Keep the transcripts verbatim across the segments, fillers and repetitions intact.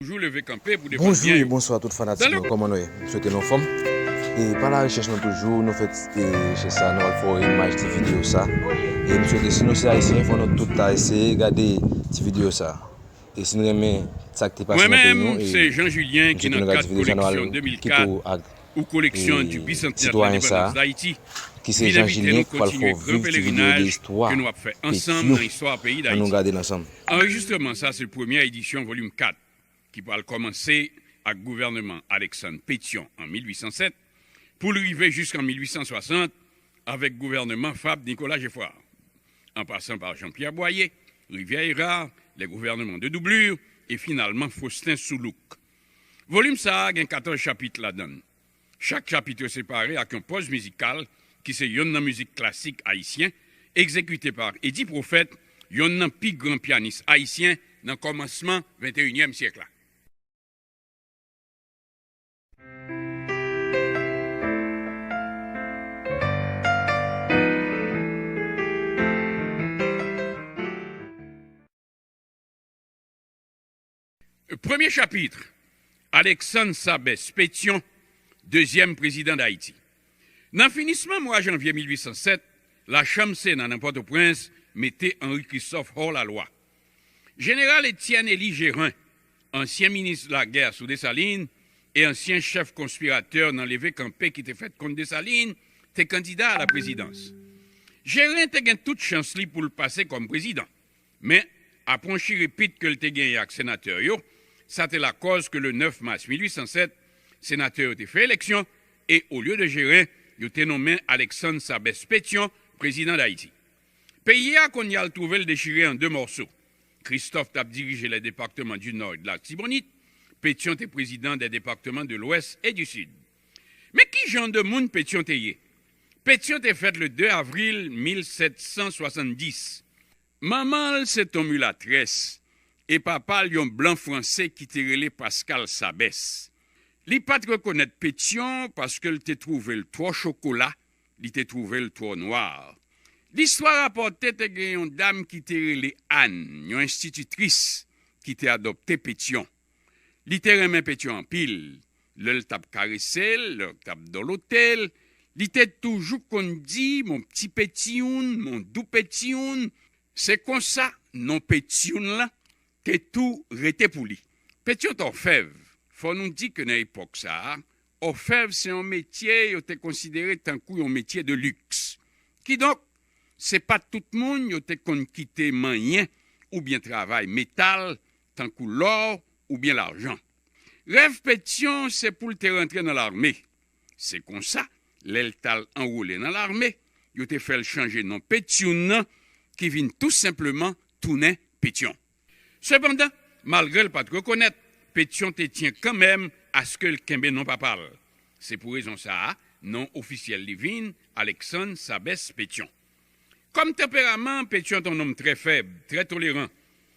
Toujou leve kanpe pou defann byen yo. Bonjou e bonswa tout fanatik mwen, kòman nou ye? M swete nou anfòm. E pa la rechèch nou toujou, nou fè ti rechèch sa, nou al fè yon imaj ti videyo sa. E m swete si nou se Ayisyen, fò nou tout ta eseye gade ti videyo sa. E si n renmen sa k te pase nan peyi nou, e m swete nou gade ti videyo sa, nou al kite w ak e sitwayen sa a, ki se Jean Julien, k pral fè w viv ti videyo de istwa Petyonvil. Ann nou gade l ansanm. Anrejistreman sa se premyè edisyon volim kat ki pral kòmanse ak gouvènman Alexandre Pétion an mil uit san sèt pou l rive jiskan mil uit san swasant avèk gouvènman Fab Nicolas Geffrard, an pasan pa Jean-Pierre Boyer, Rivière-Hérard, les gouvernements de doublure e finalman Faustin Soulouque. Volim sa a gen katòz chapit ladan l. Chak chapit yo separe ak yon pòz mizikal ki se yonn nan mizik klasik ayisyen, egzekite pa Eddy Prophète, yonn nan pi gran pyanis ayisyen nan kòmansman venteyinyèm syèk la. Premye chapit, Alexandre Sabès Pétion, dezyèm prezidan Dayiti. Nan finisman mwa janvye mil uit san sèt, lachanm Sena nan Pòtoprens mete Henri Christophe hors la loi. Jeneral Etienne Élie Gérin, ansyen minis lagè sou Desalin e ansyen chèf konspiratè nan leve kanpe ki te fèt kont Desalin, te kandida a la prezidans. Gérin te gen tout chans li pou l pase kòm prezidan. Men, apre yon chirepit ke l te genyen ak senatè yo, sa te lakòz ke le nèf mas mil uit san sèt, senatè yo te fè eleksyon e, olye de Gérin, yo te nonmen Alexandre Sabès Pétion prezidan Dayiti. Peyi a kounye a l twouve l dechire an de mòso. Christophe t ap dirije les départements du Nord et de l'Artibonite, Pétion te prezidan des départements de l'Ouest et du Sud. Men ki jan de moun Pétion te ye? Pétion te fèt le de avril mil sèt san swasanndis. Manman l se t on milatrès e papa l yon blan franse ki te rele Pascal Sabès. Li pa t rekonèt Pétion paske l te twouve l twò chokola, li te twouve l twò nwa. Listwa rapòte te gen yon dam ki te rele Ann, yon enstititris, ki te adopte Pétion. Li te renmen Pétion anpil. Lè l t ap karese l, lè l t ap dòlote l, li te toujou konn di, "Mon pti Pétioun, mon dou Pétioun." Se konsa, non Pétioun lan te tou rete pou li. Pétion t òfèv. Fò nou di ke nan epòk sa a, òfèv se yon metye yo te konsidere tankou yon metye de liks. Kidonk, se pa t tout moun yo te konn kite manyen oubyen travay metal, tankou lò oubyen lajan. Rèv Pétion se pou l te rantre nan lame. Se konsa, lè l t al anwole nan lame, yo te fè l chanje non Pétioun nan, ki vin tou senpleman tounen Pétion. Sepandan, malgre l pa t rekonèt, Pétion te tyen kanmenm aske l kenbe non papa l. Se pou rezon sa a, non ofisyèl li vin Alexandre Sabès Pétion. Kòm tanperaman, Pétion t on nonm trè fèb, trè toleran.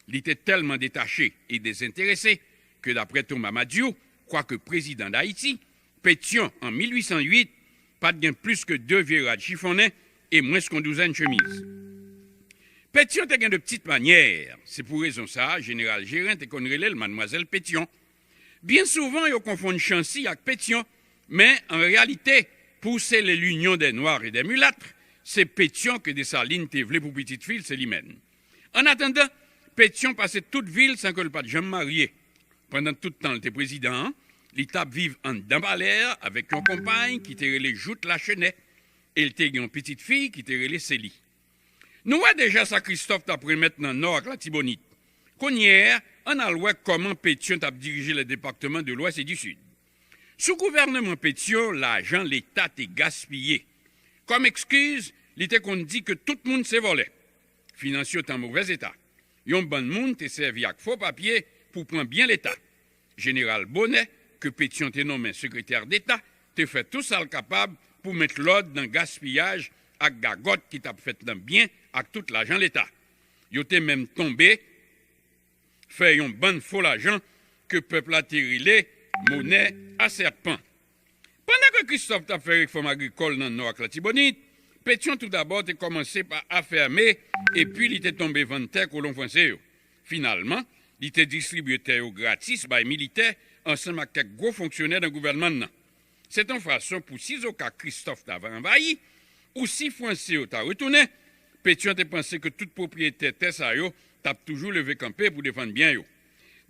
Li te tèlman detache e dezenterese ke, daprè Thomas Madiou, kwake prezidan Dayiti, Pétion, an mil uit san uit, pa t gen plis ke de vye rad chifonnen e mwens ke yon douzèn chemiz. Pétion te gen de ptit manyè. Se pou rezon sa a, Jeneral Gérin te konn rele l Madmwazèl Pétion. Byen souvan, yo konfonn Chancy ak Pétion, men, an reyalite, pou sele l'union des Noirs et des Mulâtres, se Pétion ke Desalin te vle pou pitit fi l, Célimène. Annatandan, Pétion pase tout vi l san ke l pa t janm marye. Pandan tout tan l te prezidan an, li t ap viv anndan palè a avèk yon konpay ki te rele Jouthe Lachenais, e l te gen yon pitit fi ki te rele Célie. Nou wè deja sa Christophe t ap renmèt nan Nò ak Latibonit. Kounye a, ann al wè kòman Pétion t ap dirije les départements de l'Ouest et du Sud. Sou gouvènman Pétion, lajan Leta te gaspiye. Kòm ekskiz, li te konn di ke tout moun se vòlè. Finans yo te an movèz eta. Yon bann moun te sèvi ak fo papye pou pran byen Leta. Jeneral Bonnet, ke Pétion te nonmen sekretè deta, te fè tou sa l kapab pou met lòd nan gaspiyaj ak gagòt ki t ap fèt nan byen ak tout lajan Leta. Yo te menm tonbe fè yon bann fo lajan ke pèp la te rele monnaie à serpent. Pandan ke Christophe t ap fè refòm agrikòl nan Nò ak Latibonit, Pétion toudabò te kòmanse pa afème epi li te tonbe vann tè kolon franse yo. Finalman, Li te distribye tè yo gratis bay militè ansanm ak kèk gwo fonksyonè nan gouvènman n nan. Se t yon fason pou, sizoka Kristòf ta va anvayi, ou si Franse yo ta retounen, Petyon te panse ke tout pwopriyetè tè sa yo t ap toujou leve kanpe pou defann byen yo.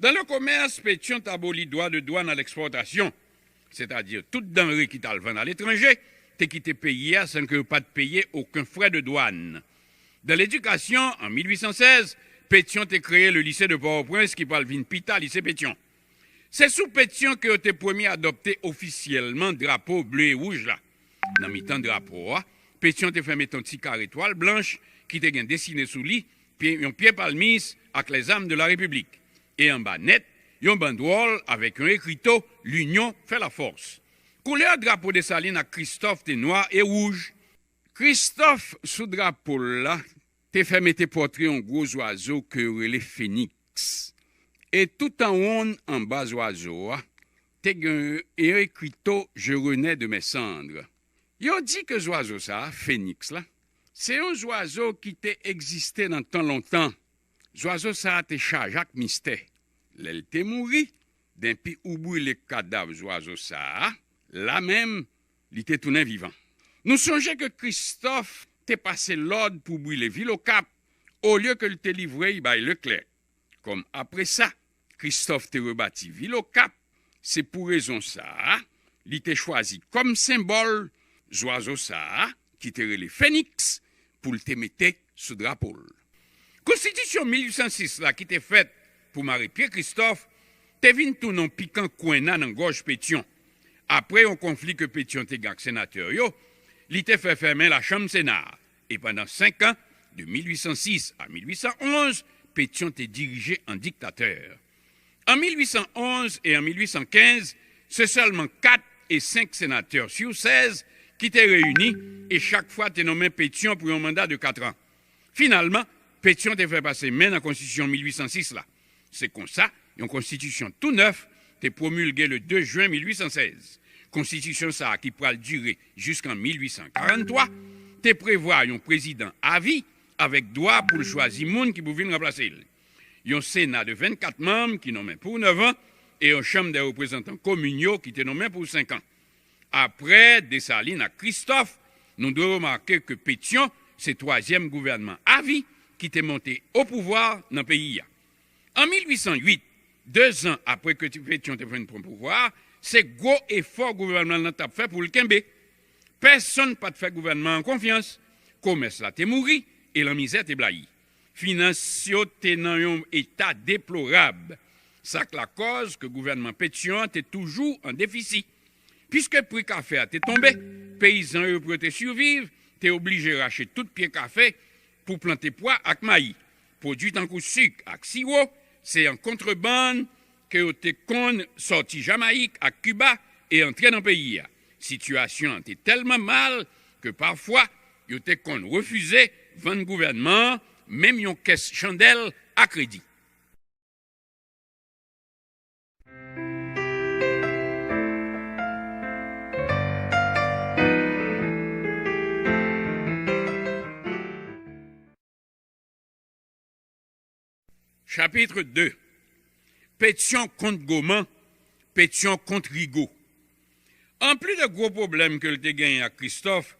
Dans le commerce, Petyon t aboli dwa de dwàn a lekspòtasyon, sètadi tout danre ki t al vann aletranje te kite peyi a san ke yo pa t peye okenn frè de dwàn. Dans l'éducation, en mil ui san sèz, Petyon te kreye le lycée de Port-au-Prince ki pral vin pita Lise Petyon. Se sou Petyon ke yo te premye adopte ofisyèlman drapo ble e wouj la. Nan mitan drapo a, Petyon te fè mete yon ti kare twal blanch ki te gen desine sou li pye, yon pye palmis ak les armes de la République. E anba nèt, yon bandwòl avèk yon ekrito L'union fait la force. Koulè drapo Desalin ak Kristòf te nwa e wouj. Kristòf sou drapo l la te fè mete pòtre yon gwo zwazo ke yo rele feniks. E tout anwonn anba zwazo a, te gen yon ekrito Je renais de mes cendres. Yo di ke zwazo sa a, feniks la, se yon zwazo ki te egziste nan tan lontan. Zwazo sa a te chaje ak mistè. Lè l te mouri, denpi ou brile kadav zwazo sa a, la menm, li te tounen vivan. Nou sonje ke Kristòf te pase lòd pou brile vil Okap, olye ke l te livre y bay Leklè. Kòm apre sa, Kristòf te rebati vil Okap, se pou rezon sa a, li te chwazi kòm senbòl zwazo sa a, ki te rele feniks, pou l te mete sou drapo l. Konstitisyon mil ui san sis la ki te fèt pou mare pye Kristòf te vin tounen yon pikan kwenna nan gòj Petyon. Apre yon konfli ke Petyon te gen ak senatè yo, li te fè fèmen lachanm Sena a. E pandan senk an, de mil ui san sis a mil ui san onz, Petyon te dirije an diktatè. An mil ui san onz e an mil ui san kenz, se sèlman kat e senk senatè sou sèz ki te reyini e chak fwa te nonmen Petyon pou yon manda de kat an. Finalman, Petyon te fè pase men nan Konstitisyon mil ui san sis la. Se konsa, yon konstitisyon tou nèf te pwomilge le de jen mil ui san sèz. Konstitisyon sa a, ki pral dire jiskan mil ui san karanntwa, te prevwa yon prezidan avi avèk dwa pou l chwazi moun ki pou vin ranplase l. Yon Sena de vennkat manm ki nonmen pou nèf an e yon Chanm dè reprezantan komin yo ki te nonmen pou senk an. Apre Desalin ak Kristòf, nou dwe remake ke Petyon se twazyèm gouvènman avi ki te monte opouvwa nan peyi a. An mil ui san uit, dezan apre ke Petyon te fin pran pouvwa a, se gwo efò gouvènman an t ap fè pou l kenbe. Pèsonn pa t fè gouvènman an konfyans. Komès la te mouri e lanmizè te blayi. Finans yo te nan yon eta deplorab. Sa k lakòz ke gouvènman Petyon an te toujou an defisi. Piske pri kafe a te tonbe, peyizan yo, pou yo te siviv, te oblije rache tout pye kafe pou plante pwa ak mayi. Pwodui tankou sik ak siwo, se an kontrebann ke yo te konn sòti Jamayik ak Kiba e antre nan peyi a. Sitiyasyon an te tèlman mal ke pafwa yo te konn refize vann gouvènman an menm yon kès chandèl a kredi. Chapit de. Petyon kont Goman, Petyon kont Rigo. Anplis de gwo pwoblèm ke l te genyen ak Kristòf,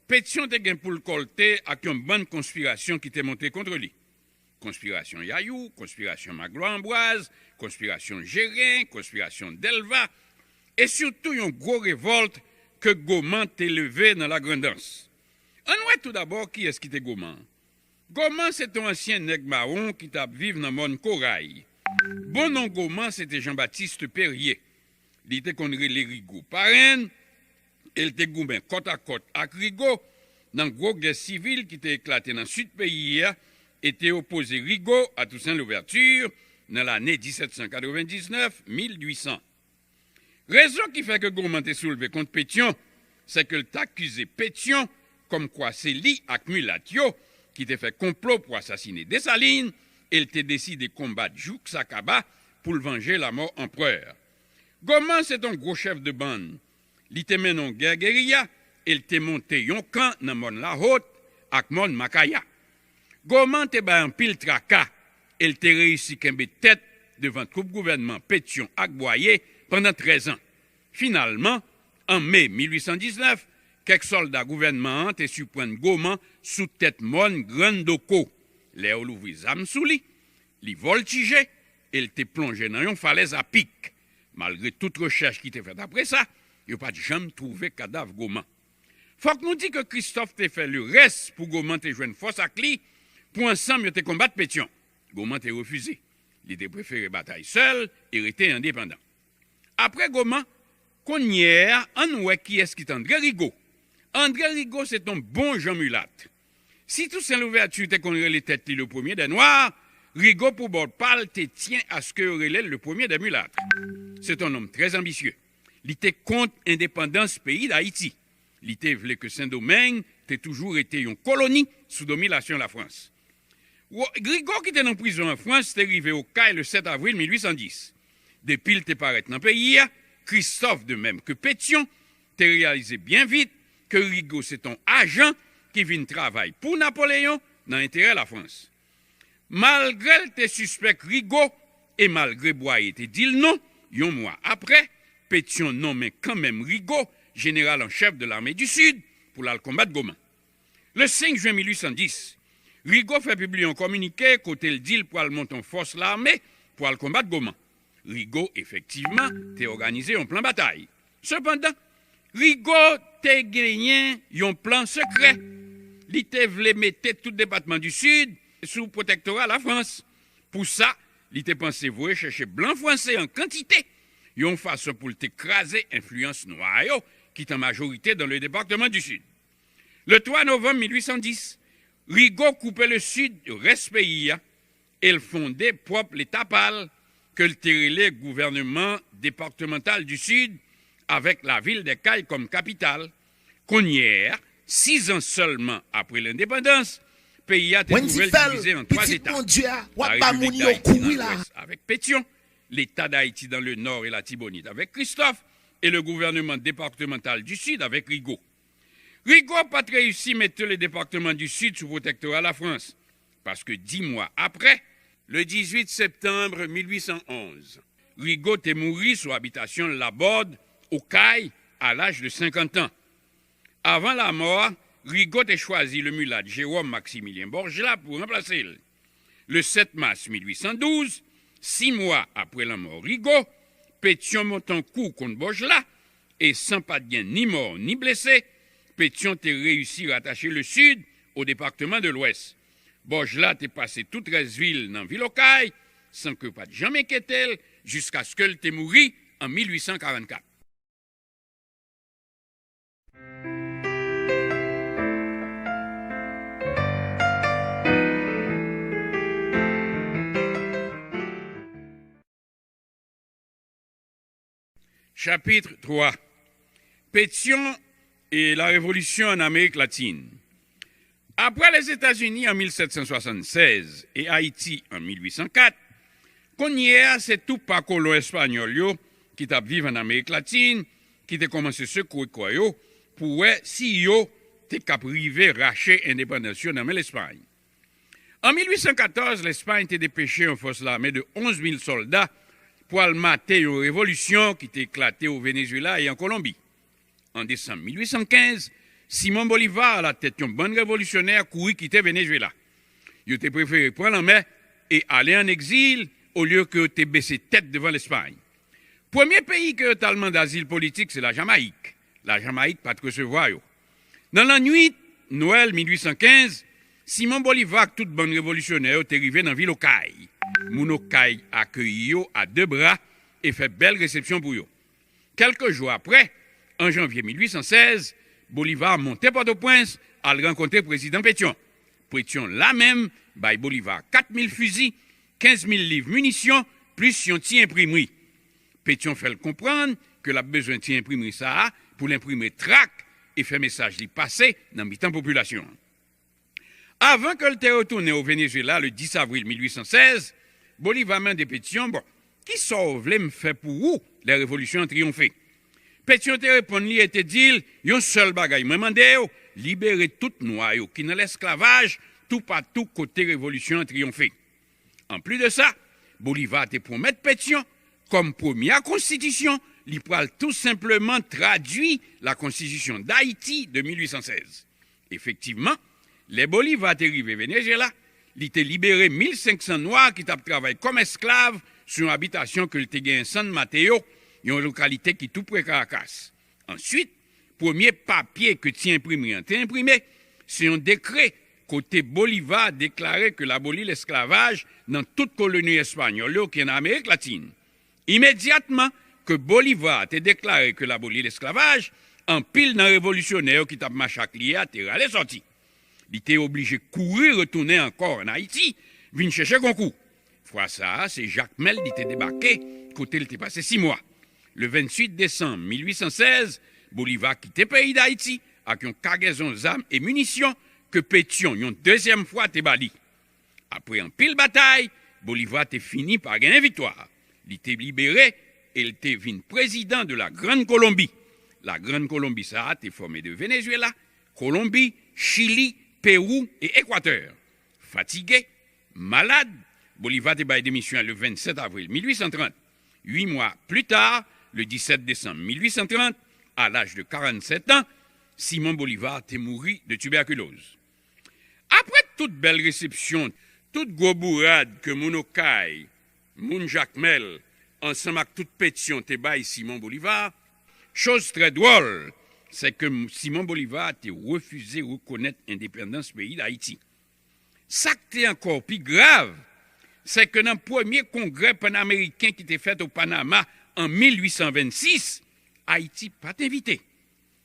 Petyon te gen pou l kòlte ak yon bann konspirasyon ki te monte kont li. Konspirasyon Yayou, konspirasyon Maglwa Anbwaz, konspirasyon Jeren, konspirasyon Dèlva, e sitou yon gwo revòlt ke Goman te leve nan Lagrandans. Ann wè toudabò kiyès ki te Goman. Goman se te yon ansyen nèg mawon ki t ap viv nan mòn Koray. Bon non Goman se te Jean-Baptiste Périer. Li te konn rele Rigo parenn, e l te goumen kòtakòt ak Rigo nan gwo gè sivil ki te eklate nan sid peyi a e te opoze Rigo a Toussaint Louverture nan lane disèt san katrevendiznèf, mil uit san. Rezon ki fè ke Goman te soulve kont Petyon, se ke l t akize Petyon kòmkwa se li ak milat yo ki te fè konplo pou asasine Desalin, e l te deside konbat jouk sa kaba pou l vanje lamò anprè a. Goman se t on gwo chèf de bann. Li te mennen yon gè geriya e l te monte yon kan nan mòn Lahot ak mòn Makaya. Goman te bay anpil traka e l te reyisi kenbe tèt devan twoup gouvènman Petyon ak Bwaye pandan trèz an. Finalman, an me mil uit san diznèf, kèk sòlda gouvènman an te siprann Goman sou tèt mòn Grann Doko. Lè yo louvri zam sou li, li vòltije e l te plonje nan yon falèz apik. Malgre tout rechèch ki te fèt apre sa, yo pa t janm twouve kadav Goman. Fòk nou di ke Kristòf te fè lerès pou Goman te jwenn fòs ak li, pou ansanm yo te konbat Petyon. Goman te refize. Li te prefere batay sèl e rete endepandan. Apre Goman, kounye a, ann wè kiyès ki t André Rigaud. André Rigaud se t on bon jan milat. Si Toussaint Louverture te konn rele tèt li le premier des Noirs, Rigaud pou bò pa l te tyen aske yo rele l le premier des mulâtres. Se t on nonm trè anbisye. Li te kont endepandans peyi Dayiti. Li te vle ke Sendomeng te toujou rete yon koloni sou dominasyon Lafrans. Wo-, Rigaud ki te nan prizon an Frans te rive Okay le sèt avril mil uit san dis. Depi l te parèt nan peyi a, Kristòf, de menm ke Petyon, te reyalize byen vit ke Rigaud se t on ajan ki vin travay pou Napoleyon nan enterè Lafrans. Malgre l te sispèk Rigaud e malgre Bwaye te di l non, yon mwa apre, Petyon nonmen kanmenm Rigaud jeneral an chèf de l'armée du Sud pou l al konbat Goman. Le senk jen mil uit san dis, Rigaud fè pibliye yon kominike kote l di l pral monte yon fòs lame pou al konbat Goman. Rigaud, efektivman, te òganize yon plan batay. Sepandan, Rigaud te genyen yon plan sekrè. Li te vle mete tout depatman di Sid sou pwotèktora Lafrans. Pou sa, li te panse voye chèche blan franse an kantite, yon fason pou l te kraze enfliyans nwa yo ki t an majorite dans le département du Sud. Le twa novanm mil uit san dis, Rigaud koupe le Sid de rès peyi a e l fonde pwòp leta pa l ke l te rele Gouvernement Départemental du Sud, avèk lavil dè Kay kòm kapital. Kounye a, sizan sèlman apre lendepandans, peyi a te twouve l divize an twa eta. Larepiblik Dayiti nan Lwès avèk Petyon, Leta Dayiti dans le Nord et Latibonit avèk Kristòf, e le Gouvernement Départemental du Sud avèk Rigaud. Rigaud pa t reyisi mete le Département du Sud sou pwotèktora Lafrans, paske dis mwa apre, le dizuit septanm mil uit san onz, Rigaud te mouri sou abitasyon l Laborde, Okay, a laj de senkant an. Avan lanmò a, Rigaud te chwazi le milat Jérôme Maximilien Borgela pou ranplase l. Le sèt mas mil uit san douz, sis mwa apre lanmò Rigaud, Petyon monte yon kou kont Borgela, e san pa t gen ni mò ni blese, Petyon te reyisi ratache le Sid o depatman de Lwès. Borgela te pase tout rès vi l nan vil Okay, san ke pa t janm enkyete l, jiskaske l te mouri an mil uit san karannkat. Chapitre trois. Petyon e la Revolisyon an Amerik Latin. Apre Lèzetazini an mil sèt san swasannsèz e Ayiti an mil uit san kat, kounye a se tou pa kolon espanyòl yo ki t ap viv an Amerik Latin ki te kòmanse sekwe kò yo pou wè si yo te kab rive rache endepandans yo nan men Lespay. An mil uit san katòz, Lespay te depeche yon fòs lame de onz mil sòlda pou al mate yon revolisyon ki te eklate o Venezwela e an Kolonbi. An desanm mil uit san kenz, Simon Bolivar alatèt yon bann revolisyonè kouri kite Venezwela. Yo te prefere pran lanmè e ale ann egzil olye ke yo te bese tèt devan Lespay. Premye peyi ke yo t al mande azil politik se Lajamayik. Lajamayik pa t resevwa yo. Nan lannwit Nwèl mil uit san kenz, Simon Bolivar ak tout bann revolisyonè yo te rive nan vil Okay. Moun Okay akeyi yo a de bra e fè bèl resepsyon pou yo. Kèlke jou apre, an janvye mil uit san sèz, Bolivar monte Pòtoprens al rankontre prezidan Petyon. Petyon la menm bay Bolivar kat mil fizi, kenz mil liv minisyon, plis yon ti enprimri. Petyon fè l konprann ke l ap bezwen ti enprimri sa a pou l enprime trak e fè mesaj li pase nan mitan popilasyon an. Avan ke l te retounen o Venezwela le dis avril mil uit san sèz, Bolivar mande Petyon, "Bon, kisa w vle m fè pou ou lè revolisyon an triyonfe?" Petyon te reponn li e te di l, "Yon sèl bagay mwen mande w, libere tout nwa yo ki nan lesklavaj toupatou kote revolisyon an triyonfe." Anplis de sa, Bolivar te pwomèt Petyon, kòm premye konstitisyon, li pral tou senpleman tradui la Constitution d'Haïti de mil ui san sèz. Efektivman, lè Bolivar te rive Venezuela, li te libere mil senk san nwa ki t ap travay kòm esklav sou yon abitasyon ke l te genyen San Mateo, yon lokalite ki tou pre Caracas. Answit, premye papye ke Ti Enprimri an te enprime, se yon dekrè kote Bolivar deklare ke l aboli lesklavaj nan tout koloni espanyòl yo ki an Amerik Latin. Imedyatman ke Bolivar te deklare ke l aboli lesklavaj, anpil nan revolisyonè yo ki t ap mache ak li a te rale sòti. Li te oblije kouri retounen ankò ann Ayiti, vin chèche konkou. Fwa sa a, se Jakmèl li te debake, kote l te pase sis mwa. Le venntuit desanm mil ui san sèz, Bolivar kite peyi Dayiti ak yon kagèzon zam e minisyon ke Petyon, yon dezyèm fwa, te ba li. Apre anpil batay, Bolivar te fini pa genyen viktwa. Li te libere e l te vin prezidan de la Grande Colombie. La Grande Colombie sa a te fòme de Venezuela, Kolonbi, Chili, Pewou e Ekwatè. Fatige, malad, Bolivar te bay demisyon an le vennsèt avril mil ui san trant. Uit mwa pli ta, le disèt desanm mil ui san trant, a laj de karannsèt an, Simon Bolivar te mouri de tibèkiloz. Apre tout bèl resepsyon, tout gwo bourad ke moun Okay, moun Jakmèl, ansanm ak tout Petyon te bay Simon Bolivar, choz trè dwòl, se ke Simon Bolivar te refize rekonèt endepandans peyi Dayiti. Sa k te ankò pi grav, se ke nan premye kongrè panameriken ki te fèt o Panama an mil ui san vennsis, Ayiti pa t envite.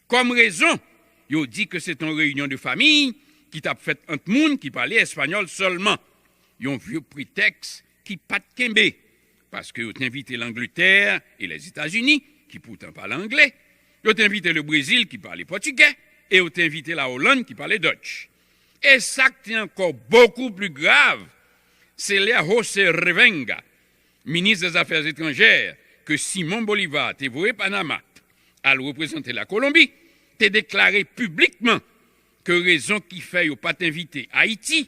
Kòm rezon, yo di ke se t on reyinyon de famiy ki t ap fèt ant moun ki pale espanyòl sèlman, yon vye pretèks ki pa t kenbe, paske yo t envite Langletè e Lèzetazini, ki poutan pale angle, yo t envite le Brezil, ki pale pòtigè, e yo t envite la Olann, ki pale Dutch. E sa k te ankò bokou pli grav, se lè José Revenga, minis dèzafè etranjè ke Simon Bolivar te voye Panama al reprezante Lakolonbi, te deklare piblikman ke rezon ki fè yo pa t envite Ayiti,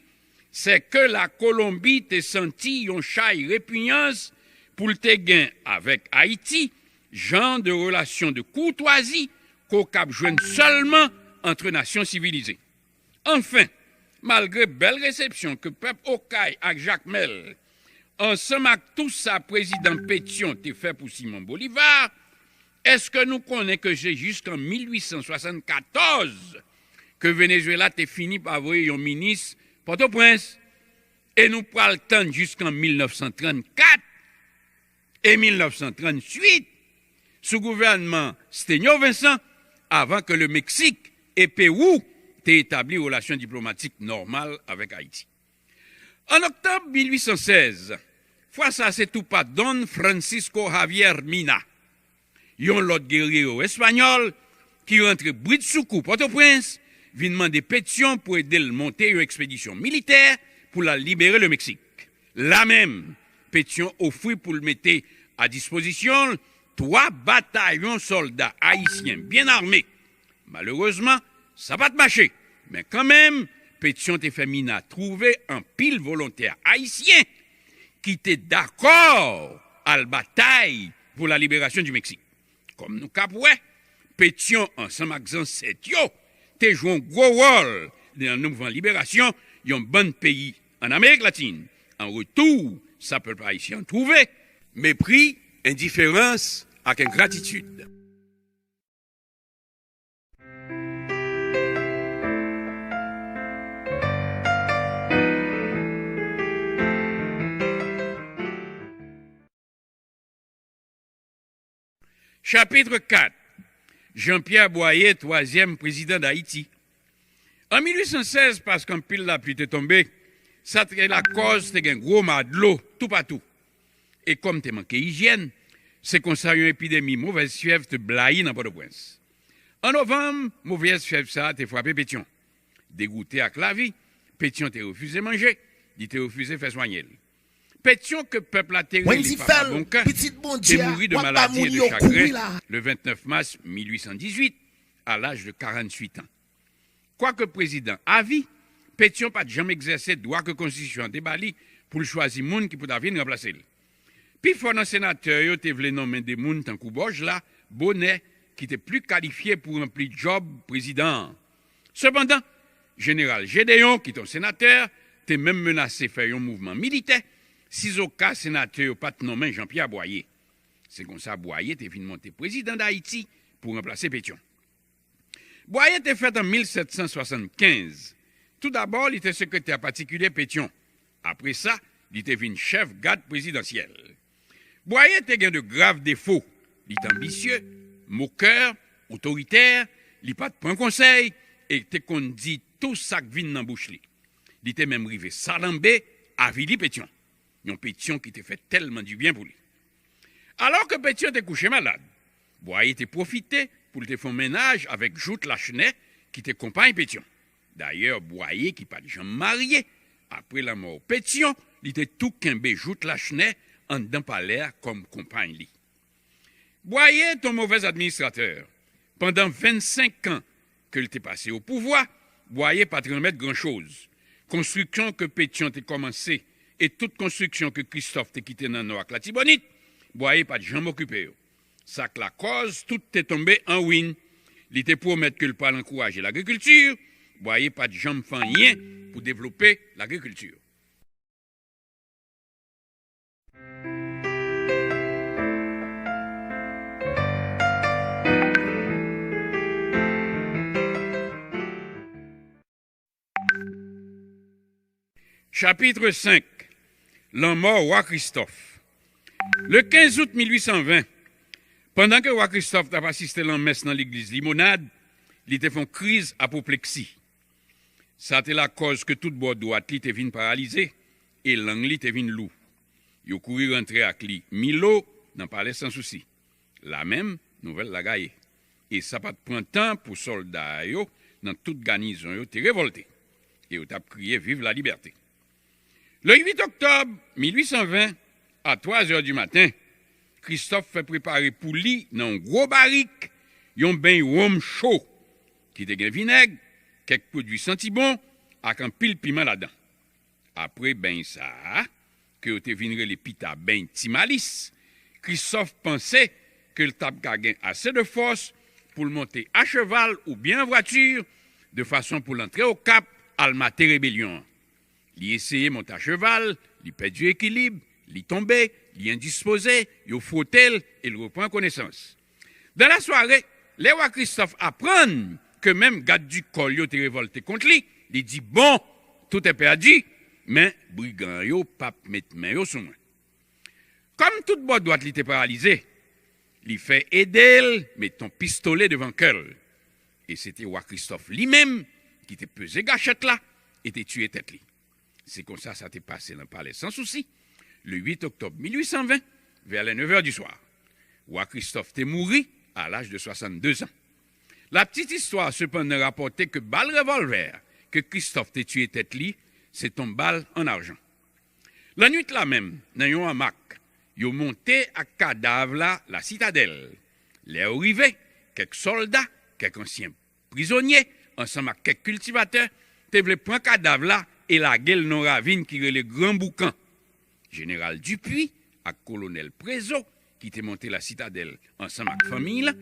se ke Lakolonbi te santi yon chay repinyans pou l te gen avèk Ayiti, jan de relasyon de koutwazi ke w kab jwenn sèlman ant nasyon sivilize. Anfen, malgre bèl resepsyon ke pèp Okay ak Jakmèl, ansanm ak tou sa prezidan Petyon te fè pou Simon Bolivar, èske nou konnen ke se jiskan mil ui san swasannkatòz ke Venezuela te fini pa voye yon minis Pòtoprens, e nou pral tann jiskan mil nèf san trannkat e mil nèf san tranntuit sou gouvènman Sténio Vincent, avan ke le Meksik e Pewou te etabli relasyon diplomatik nòmal avèk Ayiti. An oktòb mil ui san sèz, fwa sa a se tou pa Don Francisco Javier Mina, yon lòt geryewo espanyòl ki rantre bridsoukou Pòtoprens, vin mande Petyon pou ede l monte yon ekspedisyon militè pou l al libere le Meksik. La menm, Petyon ofri pou l mete a dispozisyon l twa batayon sòlda ayisyen byen ame. Malerezman, sa pa t mache, men kanmenm, Petyon te fè Mina twouve anpil volontè ayisyen ki te dakò al batay pour la libération du Mexique. Kòm nou kab wè, Petyon ansanm ak zansèt yo te jwe yon gwo wòl nan mouvman liberasyon yon bann peyi ann Amerik Latin. An retou, sa pèp ayisyen an twouve, mepri, endiferans ak engratitid. Chapit kat. Jean-Pierre Boyer, twazyèm prezidan Dayiti. An mil uit san sèz, paske anpil lapli te tonbe, sa te lakòz te gen gwo ma dlo toupatou. E kòm te manke ijyèn, se konsa yon epidemi movèz fyèv te blayi nan Pòtoprens. An novanm, movèz fyèv sa a te frape Petyon. Degoute ak lavi, Petyon te refize manje, li te refize fè swanye l. Petyon ke pèp la te rele Papa Bonkan te mouri de maladi e de chagren le ventnèf mas mil uit san dizuit, a laj de karantuit an. Kwake prezidan avi, Petyon pa t janm egzèse dwa ke konstitisyon an te ba li pou l chwazi moun ki pou ta vin ranplase l. Pifò nan senatè yo te vle nonmen de moun tankou Bòj la, Bonè, ki te pli kalifye pou ranpli djòb prezidan an. Sepandan, Jeneral Jedeyon, ki te yon senatè, te menm menase fè yon mouvman militè sizoka senatè yo pa t nonmen Jean Pierre Boyer. Se konsa Boyer te vin monte prezidan Dayiti pou ranplase Petyon. Boyer te fèt an mil sèt san swasannkenz. Toudabò, li te sekretè patikilye Petyon. Apre sa, li te vin chèf gad prezidansyèl. Boyer te gen de grav defo. Li t anbisye, mokè, otoritè, li pa t pran konsèy e te konn di tou sa k vin nan bouch li. Li te menm rive salanbe, avili Petyon. Yon Petyon ki te fè tèlman dibyen pou li. Alò ke Petyon te kouche malad, Boyer te pwofite pou l te fè yon mennaj avèk Jouthe Lachenay ki te konpay Petyon. Dayè, Boyer ki pa t janm marye, apre lanmò Petyon, li te tou kenbe Jouthe Lachenay anndan palè a kòm konpay li. Boyer te yon movèz administratè. Pandan vennsenk an ke l te pase o pouvwa, Boyer pa t renmèt gran choz. Konstriksyon ke Petyon te kòmanse e tout konstriksyon ke Christophe te kite nan Nò ak Latibonit, Boyer pa t janm okipe yo. Sa k lakòz tout te tonbe an win. Li te pwomèt ke l pral ankouraje lagrikilti, Boyer pa t janm fè anyen pou devlope lagrikilti. Chapit senk. Lanmò wa Kristòf. Le kenz out mil uit san ven, pandan ke wa Kristòf t ap asiste lanmès nan legliz Limonad, li te fè yon kriz apopleksi. Sa te lakòz ke tout bò dwat li te vin paralize e lang li te vin lou. Yo kouri rantre ak li Milo nan palè Sansousi. La menm, nouvèl la gaye. E sa pa t pran tan pou sòlda yo nan tout ganizon yo te revòlte. E yo t ap kriye viv lalibète. Le uit oktòb mil uit san ven, a twa zè di maten, Kristòf fè prepare pou li nan yon gwo barik yon beny wonm cho ki te gen vinèg, kèk pwodui santi bon ak anpil piman ladan. Apre beny sa a, ke yo te vin rele pita beny Ti Malis, Kristòf panse ke l t ap ka gen ase de fòs pou l monte a cheval oubyen an vwati, de fason pou l antre Okap al mate rebelyon an. Li eseye monte a cheval, li pèdi ekilib, li tonbe, li endispoze, yo fwote l e l repran konesans. Dan lasware, lè wa Kristòf aprann ke menm gad di kò l yo te revòlte kont li, li di, "Bon, tout est perdu, men brigan yo p ap met men yo sou mwen." Kòm tout bò dwat li te paralize, li fè ede l met yon pistole devan kè l. E se te wa Kristòf li menm ki te peze gachèt la e te tiye tèt li. Se konsa sa te pase nan palè Sansousi, le uit oktòb mil uit san ven, vè lè nèv è di swa. Wa Kristòf te mouri a laj de swasanndezan. La Petite Histoire, sepandan, rapòte ke bal revòlvè ke Kristòf te tiye tèt li, se t on bal an ajan. Lannwit la menm, nan yon anmak, yo monte ak kadav la Lasitadèl. Lè yo rive, kèk sòlda, kèk ansyen prizonye, ansanm ak kèk kiltivatè, te vle pran kadav la e lage l nan yon ravin ki rele Gran Boukan. Jeneral Dupuy ak kolonèl Prézot, ki te monte Lasitadèl ansanm ak fanmi l,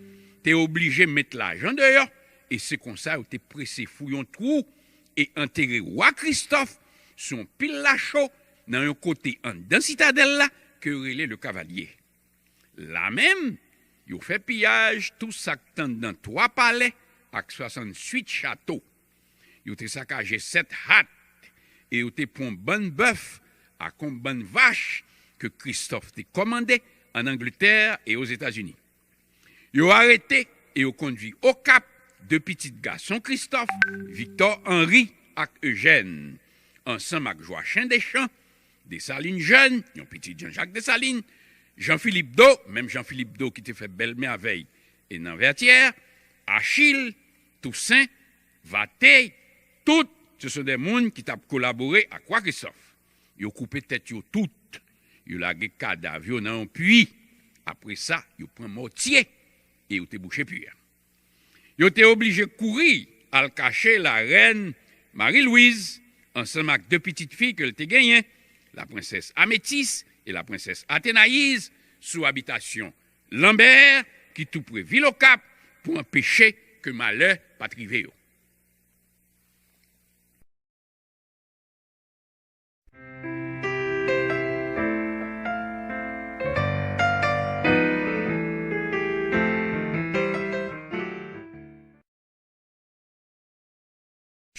te oblije met lajan deyò, e se konsa yo te prese fouye yon twou e antere wa Kristòf sou yon pil lacho nan yon kote anndan sitadèl la ke yo rele Le Cavalier. La menm, yo fè piyaj tou sa k t anndan twa palè ak swasannuit chato. Yo te sakaje sèt hat e yo te pran yon bann bèf ak yon bann vach ke Kristòf te kòmande ann Angletè e Ozetazini. Yo arete e yo kondui Okap de pitit gason Kristòf, Viktò Anri ak Ejèn, ansanm ak Jwachen Dechan, Desalin jèn, yon pitit Janjak Desalin, Jan Filip Do, menm Jan Filip Do ki te fè bèl mèvèy e nan Vètyè, Achil, Tousen, Vatey, tout se sont des moun ki t ap kolabore ak wa Kristòf. Yo koupe tèt yo tout. Yo lage kadav yo nan yon pwi. Apre sa, yo pran mòtye e yo te bouche pwi a. Yo te oblije kouri al kache larèn Mari Lwiz ansanm ak de pitit fi ke l te genyen, laprensès Ametis e la prensès Athénaïse sou abitasyon Lambert ki tou pre vil Okap pou anpeche ke malè pa t rive yo.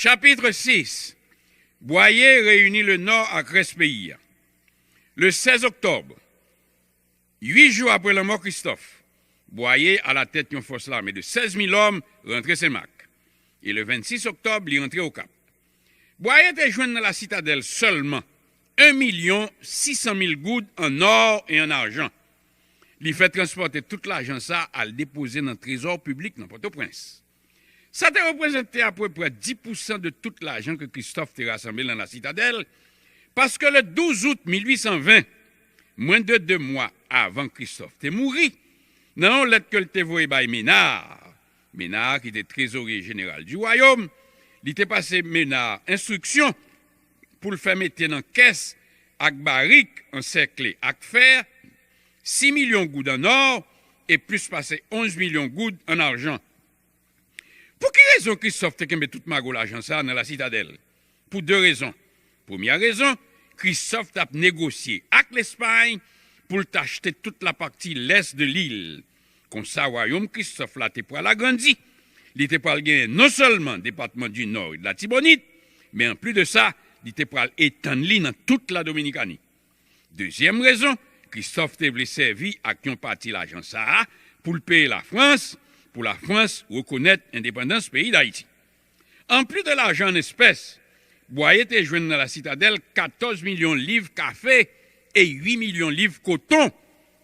Chapitre six. Bwaye reyini le Nò ak rès peyi a. Le seize octobre, uit jou apre lanmò Kristòf, Bwaye alatèt yon fòs lame de sèz mil òm rantre Senmak. E le vennsis oktòb, li rantre Okap. Bwaye te jwenn nan Lasitadèl sèlman en milyon sis san mil goud an nò e an ajan. Li fè transpòte tout lajan sa a al depoze nan trezò piblik nan Pòtoprens. Sa te reprezante apeprè dis pousan de tout lajan ke Kristòf te rasanble nan Lasitadèl, paske le douz out mil uit san ven, mwens de de mwa avan Kristòf te mouri, nan yon lèt ke l te voye bay Menar, Menar ki te trezorye jeneral di wayòm, li te pase Menar enstriksyon pou l fè mete nan kès ak barik ansèkle ak fè sis milyon goud an nò e plis pase onz milyon goud an ajan. Pou ki rezon Kristòf te kenbe tout mago lajan sa a nan Lasitadèl? Pou de rezon. Premyè rezon, Kristòf t ap negosye ak Lespay pou l t achte tout lapati lès de lil. Konsa, wayòm Kristòf la te pral agrandi. Li te pral genyen non sèlman depatman di Nò e de Latibonit, men anplis de sa, li te pral etann li nan tout Ladominikani. Dezyèm rezon, Kristòf te vle sèvi ak yon pati lajan sa a pou l peye Lafrans, pou Lafrans rekonèt endepandans peyi Dayiti. Anplis de lajan an espès, Bwaye te jwenn nan Lasitadèl katòz milyon liv kafe e uit milyon liv koton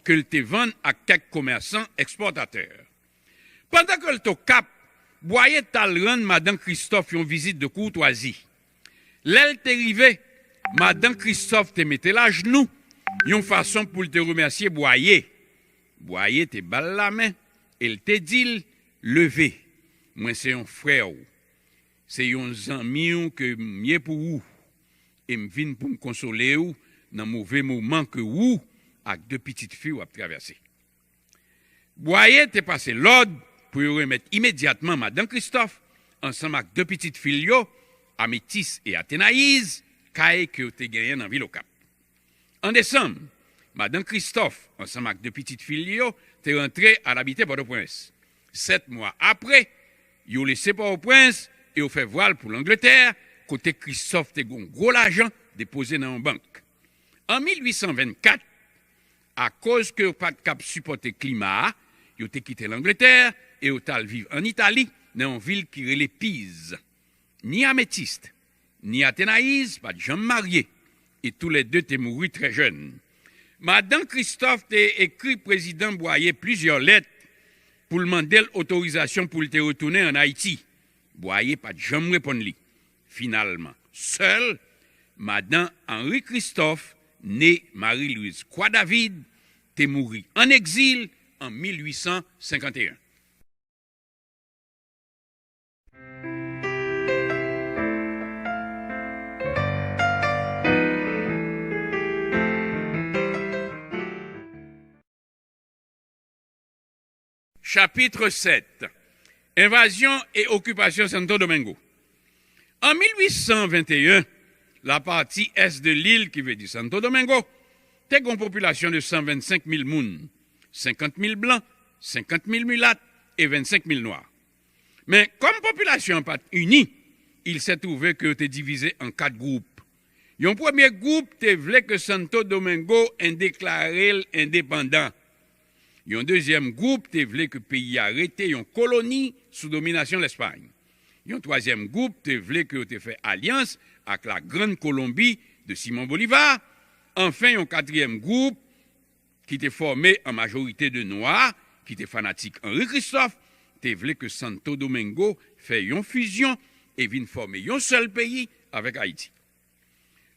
ke l te vann ak kèk komèsan ekspòtatè. Pandan ke l t Okap, Bwaye t al rann madan Kristòf yon vizit de koutwazi. Lè l te rive, madan Kristòf te mete l ajnou, yon fason pou l te remèsye Bwaye. Bwaye te ba l lamen e l te di l, "Leve, mwen se yon frè w, se yon zanmi w ke m ye pou ou, e m vin pou m konsole w nan move moman ke ou ak de pitit fi w ap travèse." Bwaye te pase lòd pou yo remèt imedyatman madan Kristòf ansanm ak de pitit fi l yo, Ametis e Atenayiz, kay ke yo te genyen nan vil Okap. An desanm, madan Kristòf ansanm ak de pitit fi l yo te rantre al abite Pòtoprens. Sèt mwa apre, yo lese Pòtoprens e yo fè vwal pou Langletè, kote Kristòf te gen yon gwo lajan depoze nan yon bank. An mil uit san vennkat, akoz ke yo pa t kab sipòte klima a, yo te kite Langletè e yo t al viv ann Itali, nan yon vil ki rele Piz. Ni Ametist, ni Atenayiz pa t janm marye, e toulède te mouri trè jèn. Madan Kristòf te ekri prezidan Bwaye plizyè lèt pou l mande l otorizasyon pou l te retounen ann Ayiti. Bwaye pa t janm reponn li. Finalman, sèl madan Anri Kristòf, ne Mari Lwiz Kwa David, te mouri ann egzil an mil uit san senkanteyen. Chapitre sèt. Envazyon e okipasyon Santo Domingo. An mil uit san venteyen, lapati ès de lil, ki vle di Santo Domingo, te gen yon popilasyon de san vennsenk mil moun, senkant mil blan, senkant mil milat e vennsenk mil nwa. Men, kòm popilasyon an pa t ini, il se trouve ke yo te divize an kat gwoup. Yon premye gwoup te vle ke Santo Domingo en deklare l endepandan. Yon dezyèm gwoup te vle ke peyi a rete yon koloni sou dominasyon Lèspay. Yon twazyèm gwoup te vle ke yo te fè alyans ak la Grande Colombie de Simon Bolivar. Anfen, yon katriyèm gwoup ki te fòme an majorite de nwa ki te fanatik Anri Kristòf, te vle ke Santo Domingo fè yon fizyon e vin fòme yon sèl peyi avèk Ayiti.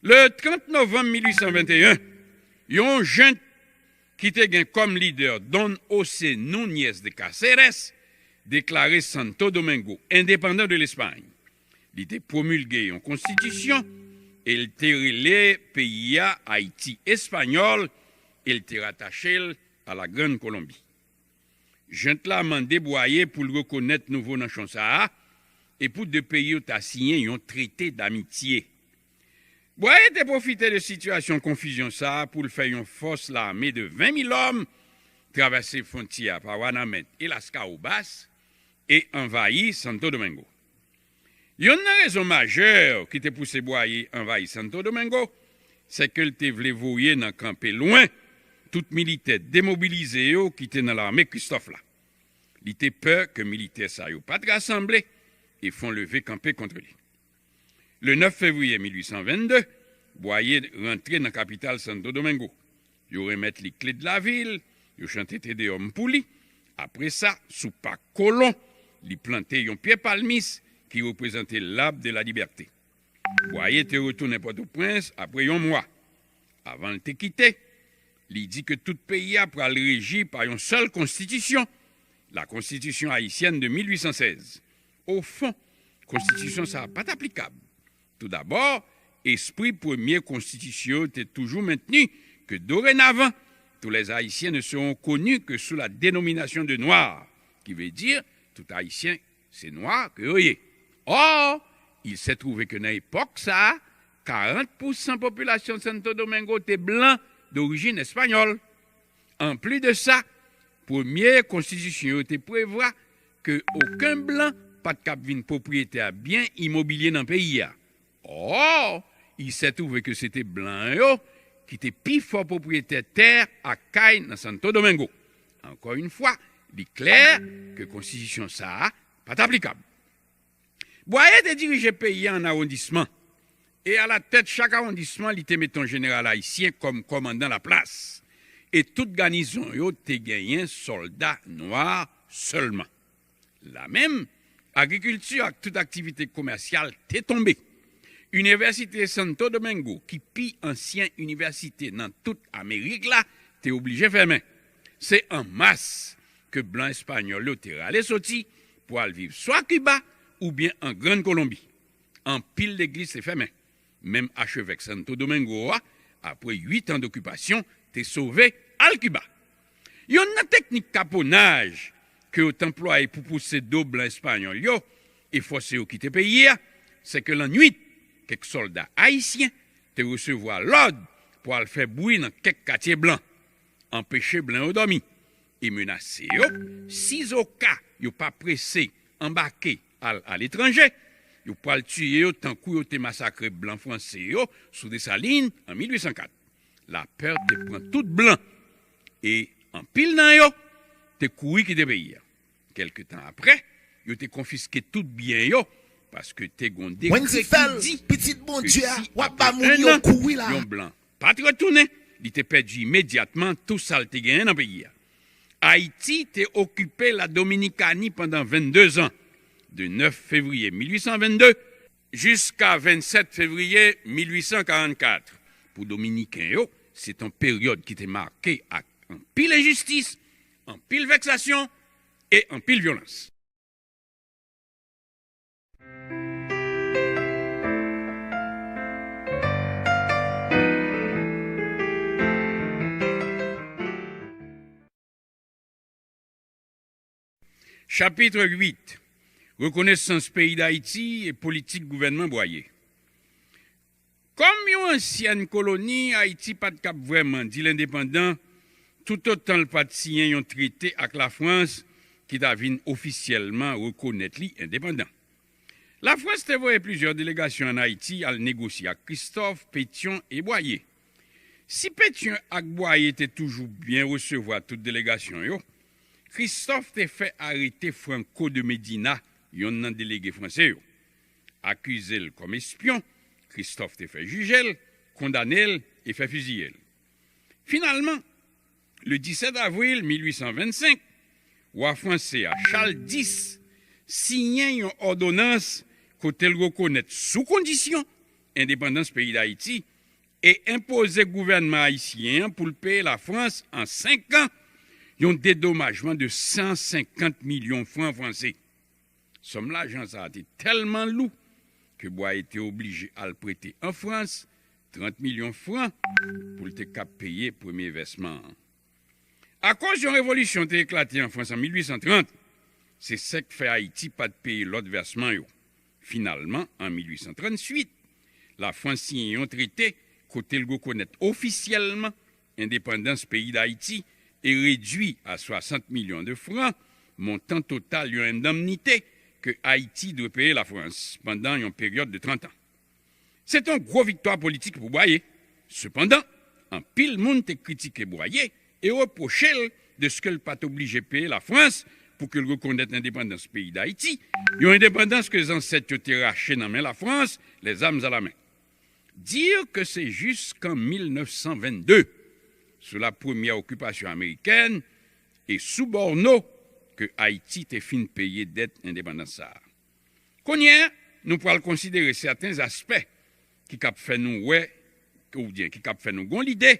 Le trant novanm mil uit san venteyen, yon jent ki te gen kòm lidè Don José Núñez de Cáceres deklare Santo Domingo endepandan de Lespay. Li te pwomilge yon konstitisyon e l te rele peyi a Ayiti Espanyòl, e l te ratache l a la Grann Kolonbi. Jent la mande Bwaye pou l rekonèt nouvo nanchon sa a e pou de peyi yo ta siyen yon trete damitye. Bwaye te pwofite de sitiyasyon konfizyon sa a pou l fè yon fòs lame de ven mil òm travèse fwontyè a pa Wanament e Laskawobas e anvayi Santo Domingo. Yonn nan rezon majè ki te pouse Bwaye anvayi Santo Domingo, se ke l te vle voye nan kanpe lwen tout militè demobilize yo ki te nan lame Kristòf la. Li te pè ke militè sa yo pa t rasanble e fè yon leve kanpe kont li. Le nèf fevriye mil uit san vennde, Bwaye rantre nan kapital Santo Domingo. Yo renmèt li kle de lavil, yo chante Te Deyòm pou li. Apre sa, sou pak kolon, li plante yon pye palmis ki reprezante L'Arbre de la Liberté. Bwaye te retounen Pòtoprens apre yon mwa. Avan l te kite, li di ke tout peyi a pral reji pa yon sèl konstitisyon, la Constitution haïtienne de mil uit san sèz. Ofon, konstitisyon sa a pa t aplikab. Toudabò, espri premye konstitisyon yo te toujou mentni ke dorenavan, tous les Haïtiens ne seront connus que sous la dénomination de Noirs, ki vle di tout Ayisyen se nwa ke yo ye. Or, il s'est trouvé que nan epòk sa a, karant pousan popilasyon Santo Domingo te blan dorijin espanyòl. Anplis de sa, premye konstitisyon yo te prevwa ke okenn blan pa t kab vin pwopriyetè byen imobilye nan peyi a. Or, il s'est trouvé que se te blan yo ki te pi fò pwopriyetè tè ak kay nan Santo Domingo. Encore une fois, li klè ke konstitisyon sa a pa t aplikab. Bwaye te dirije peyi a an awondisman, e alatèt chak awondisman, li te mete yon jeneral ayisyen kòm kòmandan laplas, e tout ganizon yo te genyen sòlda nwa sèlman. La menm, agrikilti ak tout aktivite komèsyal te tonbe. Inivèsite Santo Domingo, ki pi ansyen inivèsite nan tout Amerik la, te oblije fèmen. Se an mas ke blan espanyòl yo te rale soti pou al viv swa Kiba oubyen an Grann Kolonbi. Anpil legliz te fèmen. Menm achevèk Santo Domingo a, apre uit an dokipasyon, te sove al Kiba. Yonn nan teknik kaponaj ke yo t anplwaye pou pouse do blan espanyòl yo e fòse yo kite peyi a, se ke lannwit, kèk sòlda ayisyen te resevwa lòd pou al fè bri nan kèk katye blan, anpeche blan yo dòmi, e menase yo, sizoka yo pa prese anbake al aletranje, yo pral tiye yo tankou yo te masakre blan franse yo sou Desalin an mil uit san kat. Lapè te pran tout blan, e anpil nan yo te kouri kite peyi a. Kèlke tan apre, yo te konfiske tout byen yo, paske te gon dekrè ki di ke si apre en an, yon blan pa t retounen, li te pèdi imedyatman tou sa l te genyen nan peyi a. Ayiti te okipe la Dominikani pandan vennde zan, de nèf fevriye mil uit san vennde jiska vennsèt fevriye mil uit san karannkat. Pou Dominiken yo, se t on peryòd ki te make ak anpil enjistis, anpil vèksasyon e anpil vyolans. Chapit uit. Rekonesans peyi Dayiti e politik gouvènman Bwaye. Kòm yon ansyèn koloni, Ayiti pa t kab vrèman di l endepandan toutotan l pa t siyen yon trete ak Lafrans ki ta vin ofisyèlman rekonèt li endepandan. Lafrans te voye plizyè delegasyon ann Ayiti al negosye ak Kristòf, Petyon e Bwaye. Si Petyon ak Bwaye te toujou byen resevwa tout delegasyon yo, Kristòf te fè arete Franco de Medina, yonn nan delege franse yo. Akize l kòm espyon, Kristòf te fè jije l, kondane l e fè fiziye l. Finalman, le disèt avril mil uit san vennsenk, wa franse a, Chal dis, siyen yon òdonans kote l rekonèt sou kondisyon endepandans peyi Dayiti e enpoze gouvènman ayisyen an pou l peye Lafrans an senk an yon dedomajman de san senkant milyon fran franse. Sòm lajan sa a te tèlman lou ke Bwaye te oblije al prete an Frans trant milyon fran pou l te kab peye premye vèsman an. Akoz yon revolisyon te eklate an Frans an mil uit san trant, se sa k fè Ayiti pa t peye lòt vèsman yo. Finalman, an mil uit san tranntuit, Lafrans siyen yon trete kote l rekonèt ofisyèlman endepandans peyi Dayiti e redui a swasant milyon de fran montan total yon endemnite ke Ayiti dwe peye Lafrans pandan yon peryòd de trant an. Se te yon gwo viktwa politik pou Bwaye. Sepandan, anpil moun te kritike Bwaye e repwoche l dèske l pa t oblije peye Lafrans pou ke l rekonèt endepandans peyi Dayiti, yon endepandans ke zansèt yo te rache nan men Lafrans, les armes à la main. Dire que c'est jusqu'en mil neuf cent vingt-deux, sous la première occupation américaine, e sou Bòno ke Ayiti te fin peye dèt endepandans sa a. Kounye a, nou pral konsidere sèten aspè ki kab fè nou wè, oubyen ki kab fè nou gon lide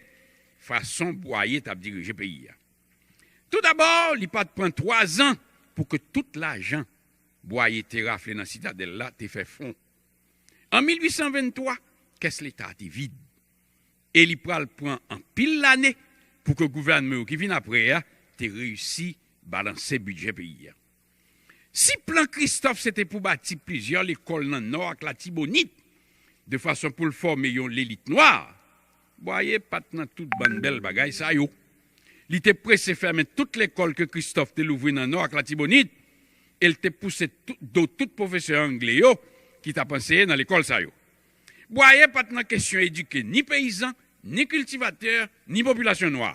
fason Bwaye t ap dirije peyi a. Toudabò, li pa t pran twazan pou ke tout lajan Bwaye te rafle nan Sitadèl la te fè fon. An mil uit san venntwa, kès Leta a te vid. E li pral pran anpil lane pou ke gouvènman yo ki vin apre a te reyisi balanse bidjè peyi a. Si plan Christophe se te pou bati plizyè lekòl nan Nò ak Latibonit, de fason pou l fòme yon lelit nwa, Bwaye pa t nan tout bann bèl bagay sa yo. Li te prese fèmen tout lekòl ke Christophe te louvri nan Nò ak Latibonit, e l te pouse tout, do tout pwofesè angle yo ki t ap anseye nan lekòl sa yo. Bwaye pa t nan kesyon edike ni peyizan, ni kiltivatè, ni popilasyon nwa.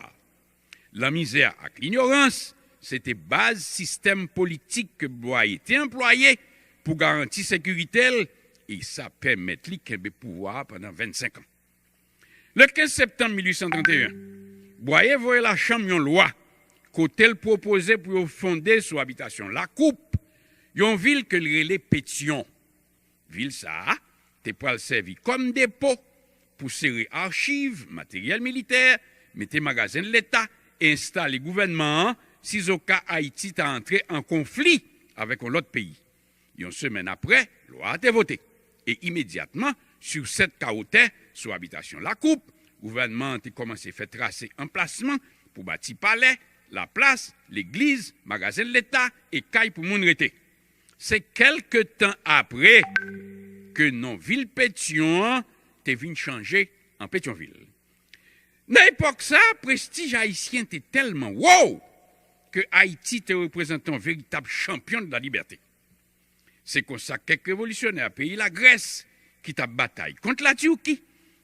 Lanmizè ak linyorans se te baz sistèm politik ke Bwaye te anplwaye pou garanti sekirite l, e sa pèmèt li kenbe pouvwa a pandan vennsenk an. Le kenz septanm mil uit san trannteyen, Bwaye voye lachanm yon lwa kote l pwopoze pou yo fonde sou abitasyon Lakoup yon vil ke l rele Petyon. Vil sa a te pral sèvi kòm depo pou sere achiv, materyèl militè, mete magazen Leta e enstale gouvènman an sizoka Ayiti ta antre an konfli avèk yon lòt peyi. Yon semèn apre, lwa a te vote, e imedyatman, sou sèt kawo tè sou abitasyon Lakoup, gouvènman an te kòmanse fè trase anplasman pou bati palè, laplas, legliz, magazen Leta e kay pou moun rete. Se kèlke tan apre ke non vil Petyon an te vin chanje an Petyonvil. Nan epòk sa a, prestij ayisyen te tèlman wo ke Ayiti te reprezante yon veritab chanpyon de la libète. Se konsa, kèk revolisyonè peyi Lagrès ki t ap batay kont Latirki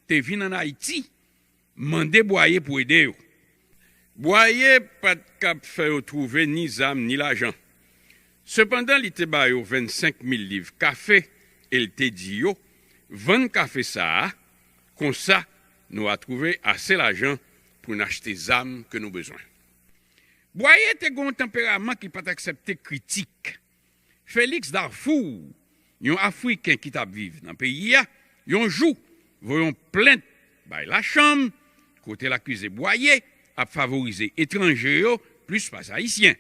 te vin ann Ayiti mande Bwaye pou ede yo. Bwaye pa t kab fè yo twouve ni zam ni lajan. Sepandan, li te ba yo vennsenk mil liv kafe e l te di yo, vann kafe sa a, konsa nou a twouve ase lajan pou n achte zam ke nou bezwen. Bwaye te gen yon tanperaman ki pa t aksepte kritik. Félix Darfour, yon Afriken ki t ap viv nan peyi a, yon jou voye yon plent bay lachanm kote l akize Bwaye ap favorize etranje yo plis pase Ayisyen.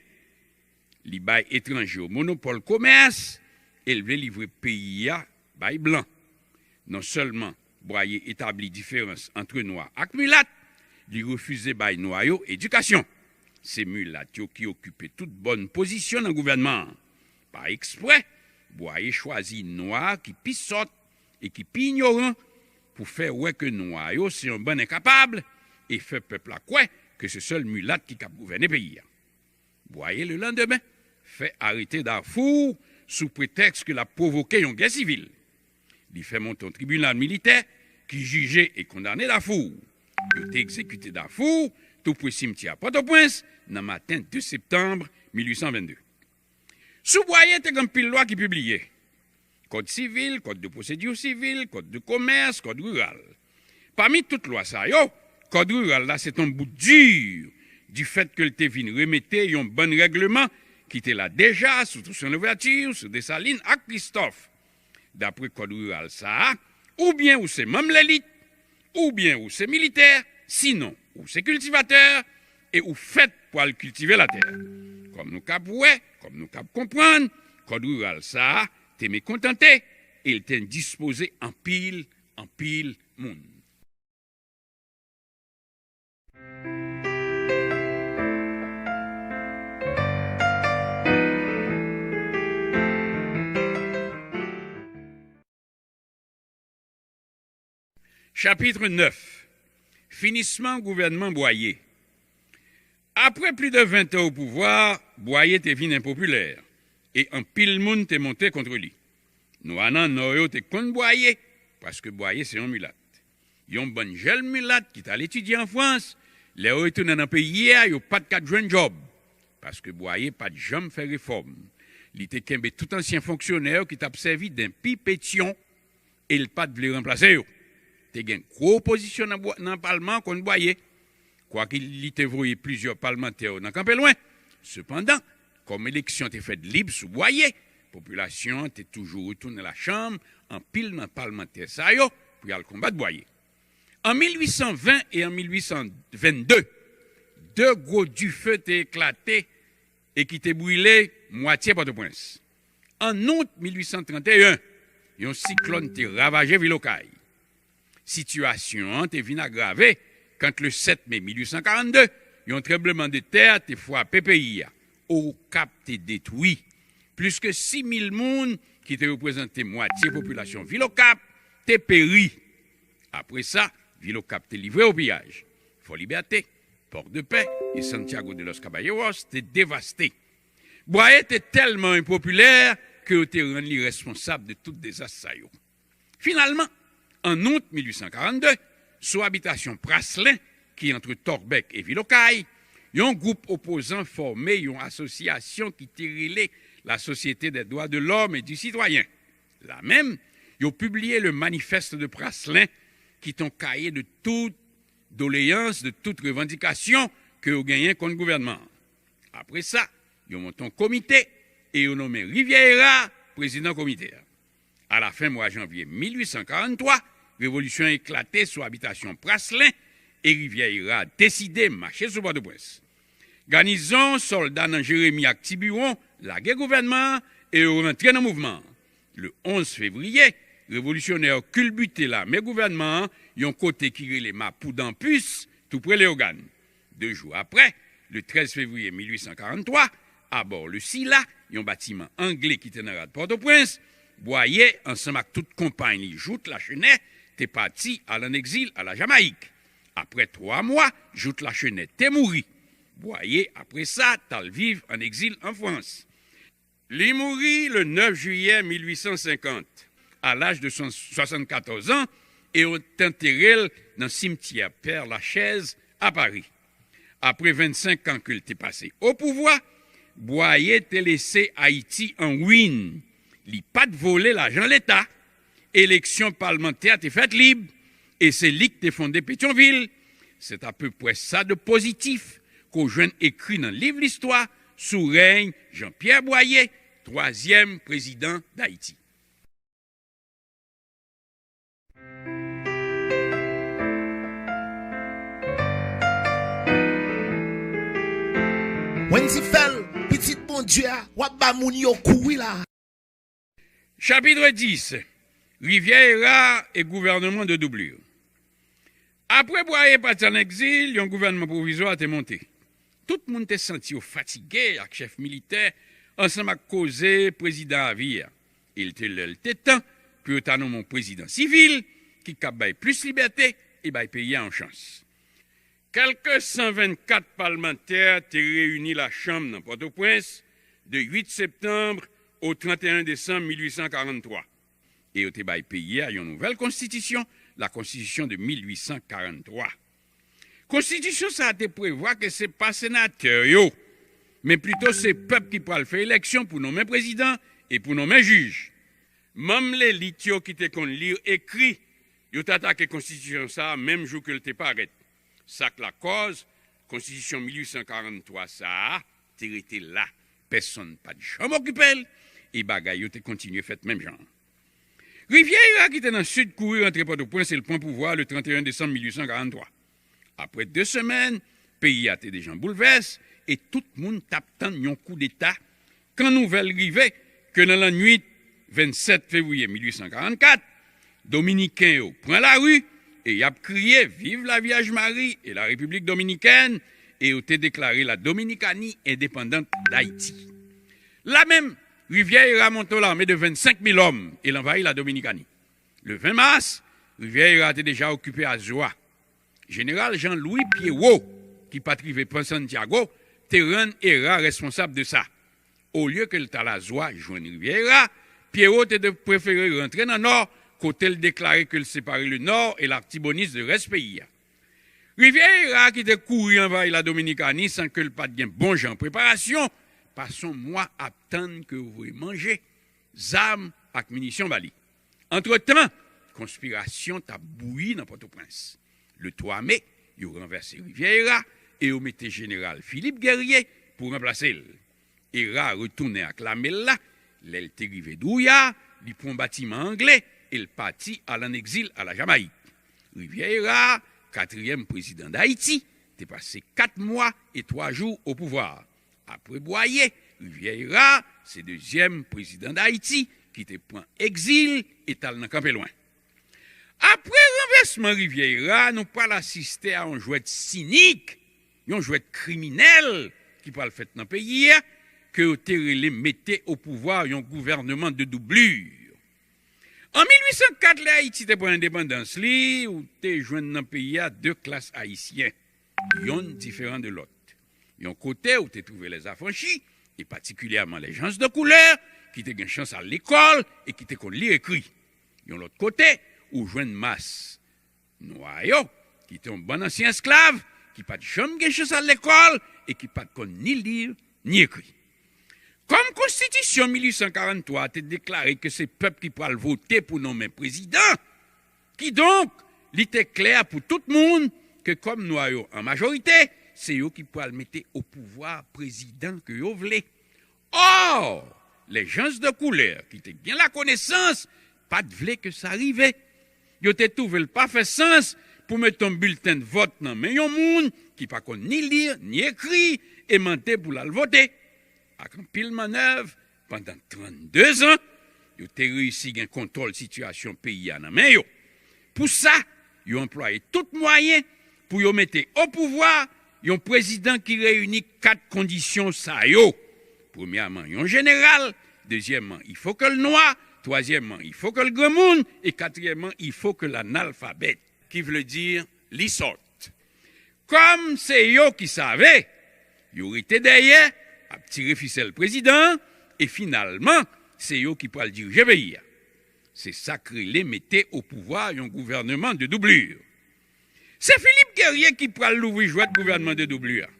Li bay etranje yo monopòl komès e l vle livre peyi a bay blan. Non sèlman Bwaye etabli diferans ant nwa ak milat, li refize bay nwa yo edikasyon. Se milat yo ki okipe tout bòn pozisyon nan gouvènman an. Pa eksprè, Bwaye chwazi nwa ki pi sòt e ki pi inyoran pou fè wè ke nwa yo se yon bann enkapab e fè pèp la kwè ke se sèl milat ki kab gouvène peyi a. Bwaye, lelandemen, fè arete Darfour sou pretèks ke l ap pwovoke yon gè sivil. Li fè monte yon tribinal militè ki jije e kondane Darfour. Yo te egzekite Darfour toupre simtyè a Pòtoprens nan maten de septanm mil uit san vennde. Sou Bwaye te gen anpil lwa ki pibliye. Kòd sivil, kòd de pwosedi sivil, kòd de komès, kòd riral. Pami tout lwa sa yo, kòd riral la se t on bout di, difèt ke l te vin remete yon bann règleman ki te la deja sou Toussaint Louverture, sou Desalin ak Christophe. Dapre kòd riral sa a, oubyen ou se manm lelit, oubyen ou se militè, sinon ou se kiltivatè, e ou fèt pou al kiltive latè. Kòm nou kab wè, kòm nou kab konprann, kòd riral sa a te mekontante e l te endispoze anpil, anpil moun. Chapit nèf. Finisman gouvènman Bwaye. Apre plis de ven tan o pouvwa, Bwaye te vin enpopilè e anpil moun te monte kont li. Nwa nan Nò yo te konn Bwaye, paske Bwaye se yon milat. Yon bann jèn milat ki t al etidye an Frans, lè yo retounen nan peyi a, yo pa t ka jwenn djòb, paske Bwaye pa t janm fè refòm. Li te kenbe tout ansyen fonksyonè yo ki t ap sèvi denpi Petyon e l pa t vle ranplase yo. Te gen gwo opozisyon nan bwa-, nan palman an kont Bwaye, kwake li te voye plizyè palmantè yo nan kanpe lwen. Sepandan, kòm eleksyon te fèt lib sou Bwaye, popilasyon an te toujou retounen lachanm anpil nan palmantè sa yo pou y al konbat Bwaye. An mil uit san ven e an mil uit san vennde, de gwo dife te eklate e ki te brile mwatye Pòtoprens. An out mil uit san tranteyen, yon siklòn te ravaje vil Okay. Sitiyasyon an te vin agrave kan, le sèt me mil uit san karannde, yon tranblemanntè te frape peyi a. Okap te detwi. Plis ke sis mil moun, ki te reprezante mwatye popilasyon vil Okap, te peri. Apre sa, vil Okap te livre o piyaj. Fòlibète, Pòdepè e Santiago de los Caballeros te devaste. Bwaye te tèlman enpopilè ke yo te rann li responsab de tout dezas sa yo. Finalman, an out mil uit san karannde, sou abitasyon Praslin, ki ant Tòkbèk e vil Okay, yon gwoup opozan fòme yon asosyasyon ki te rele la Société des Droits de l'Homme et du Citoyen. La menm, yo pibliye le Manifeste de Praslin, ki te yon kaye de tout doleyans, de tout revandikasyon ke yo genyen kont gouvènman an. Apre sa, yo monte yon komite e yo nonmen Rivière Hérard prezidan komite a. Alafen mwa janvye mil uit san karanntwa, revolisyon eklate sou abitasyon Praslin e Rivière Hérard deside mache sou Pòtoprens. Ganizon, sòlda nan Jeremi ak Tibiwon lage gouvènman an e yo rantre nan mouvman an. Le onz fevriye, revolisyonè yo kilbite lame gouvènman an yon kote ki rele Mapou Dampus, toupre Leyogàn. De jou apre, le trèz fevriye mil uit san karanntwa, abò le Sila, yon batiman angle ki te nan rad Pòtoprens, Bwaye, ansanm ak tout konpay li jouk Lachenè, te pati al an egzil a Lajamayik. Apre twa mwa, jouk Lachenè te mouri. Bwaye, apre sa, t al viv an egzil an Frans. Li mouri le nèf jiyè mil uit san senkant, a laj de swasannkatòz an, e yo t antere l nan simtyè Père Lachaise a Pari. Apre vennsenk an ke l te pase o pouvwa, Bwaye te lese Ayiti an ruin. Li pa t vole lajan leta. Eleksyon palmantè te fèt lib, e se li k te fonde Petyonvil. Se apeprè sa de pozitif ke w jwenn ekri nan liv listwa sou rèy Jean-Pierre Boyer, twazyèm prezidan Dayiti. Wendy Fèl, pitit Bondye a, w ap ba moun yo kou wi la. Chapit dis. Rivyè Era e gouvènman de doublure. Apre Bwaye pati an egzil, yon gouvènman pwovizwa te monte. Tout moun te santi yo fatige ak chèf militè ansanm ak koze prezidan a vi a. E l te lè l te tan pou yo ta nonmen yon prezidan sivil ki kab bay plis libète e bay peyi a yon chans. Kèlke san vennkat palmantè te reyini Lachanm nan Pòtoprens de uit septanm au trente et un décembre mil uit san karant twa, e yo te bay peyi a yon nouvèl konstitisyon, la Constitution de mil uit san karant twa. Konstitisyon sa a te prevwa ke se pa senatè yo, men plito se pèp ki pral fè eleksyon pou nonmen prezidan e pou nonmen jij. Manm lelit yo ki te konn li ekri, yo t atake konstitisyon sa a menm jou ke l te parèt. Sa k lakòz konstitisyon mil uit san karant twa sa a te rete la. Pèsonn pa t janm okipe l, e bagay yo te kontinye fèt menm jan an. Rivyè Era ki te nan sid kouri rantre Pòtoprens e l pran pouvwa a le trente et un décembre mil uit san karant twa. Apre de semèn, peyi a te deja boulvès e tout moun t ap tann yon koudeta kan nouvèl rive ke nan lannwit, Vennsèt fevriye mil uit san karannkat, Dominiken yo pran lari e y ap kriye Vive la Vierge Marie et la République dominicaine, e yo te deklare la Dominikani endepandant d Ayiti. La menm, Rivière-Era monte yon lame de vennsenk mil òm e l anvayi la Dominikani. Le ven mas, Rivière-Era te deja okipe Azua. Jeneral Jean-Louis Pierrot, ki pa t rive pran Santiago, te rann Era responsab de sa. Olye ke l t al Azua jwenn Rivière-Era, Pierrot te prefere rantre nan Nò, kote l deklare ke l separe le Nord et l'Artibonite de rès peyi a. Rivière-Era, ki te kouri anvayi la Dominikani san ke l pa t gen bon jan preparasyon, pase yon mwa ap tann ke yo voye manje, zam ak minisyon ba li. Antretan, konspirasyon t ap bouyi nan Pòtoprens. Le twa me, yo ranvèse Rivière-Era e yo mete jeneral Philippe Guerrier pou ranplase l. Era retounen ak lame l la. Lè l te rive Dwouya, li pran yon batiman angle e l pati al an egzil a la Jamayik. Rivière-Era, katriyèm prezidan d Ayiti, te pase kat mwa e twa jou o pouvwa. Apre Bwaye, Rivière-Era se dezyèm prezidan d Ayiti ki te pran egzil e t al nan kanpe lwen. Apre ranvèsman Rivière-Era, nou pral asiste a yon jwèt sinik, yon jwèt kriminèl ki pral fèt nan peyi a, ke yo te rele mete o pouvwa yon gouvèneman de doublure. An mil uit san kat, lè Ayiti te pran endepandans li, ou te jwenn nan peyi a de klas ayisyen, yonn diferan de lòt. Yon kote, ou te twouve lèzafranchi, e patikilyèman lèjans de koulè, ki te gen chans al lekòl e ki te konn li ekri. Yon lòt kote, ou jwenn mas nwa yo, ki te yon bann ansyen esklav, ki pa t janm gen chans al lekòl e ki pa t konn ni li ni ekri. Kòm konstitisyon mil uit san karanntwa te deklare ke se pèp ki pral vote pou nonmen prezidan, kidonk, li te klè pou tout moun ke kòm nwa yo an majorite, se yo ki pral mete o pouvwa prezidan ke yo vle. Ò, lèjans de koulè ki te gen lakonesans pa t vle ke sa rive. Yo te twouve l pa fè sans pou mete yon bilten de vòt nan men yon moun ki pa konn ni li ni ekri e mande pou l al vote. Ak anpil mannèv, pandan trannde zan, yo te reyisi gen kontwòl sitiyasyon peyi a nan men yo. Pou sa, yo anplwaye tout mwayen pou yo mete o pouvwa yon prezidan ki reyini kat kondisyon sa yo. Premyèman, yon jeneral, dezyèmman, il faut que l nwa, twazyèmman, il faut que l granmoun, e katriyèmman, il faut que l analfabèt, ki vle di li sòt. Kòm se yo ki save, yo rete dèyè, ap tire fisèl prezidan an, e finalman, se yo ki pral dirije peyi a. Se sa k rele mete o pouvwa yon gouvèneman de doublure. Se Philippe Guerrier ki pral louvri jwèt gouvèneman de doublure a.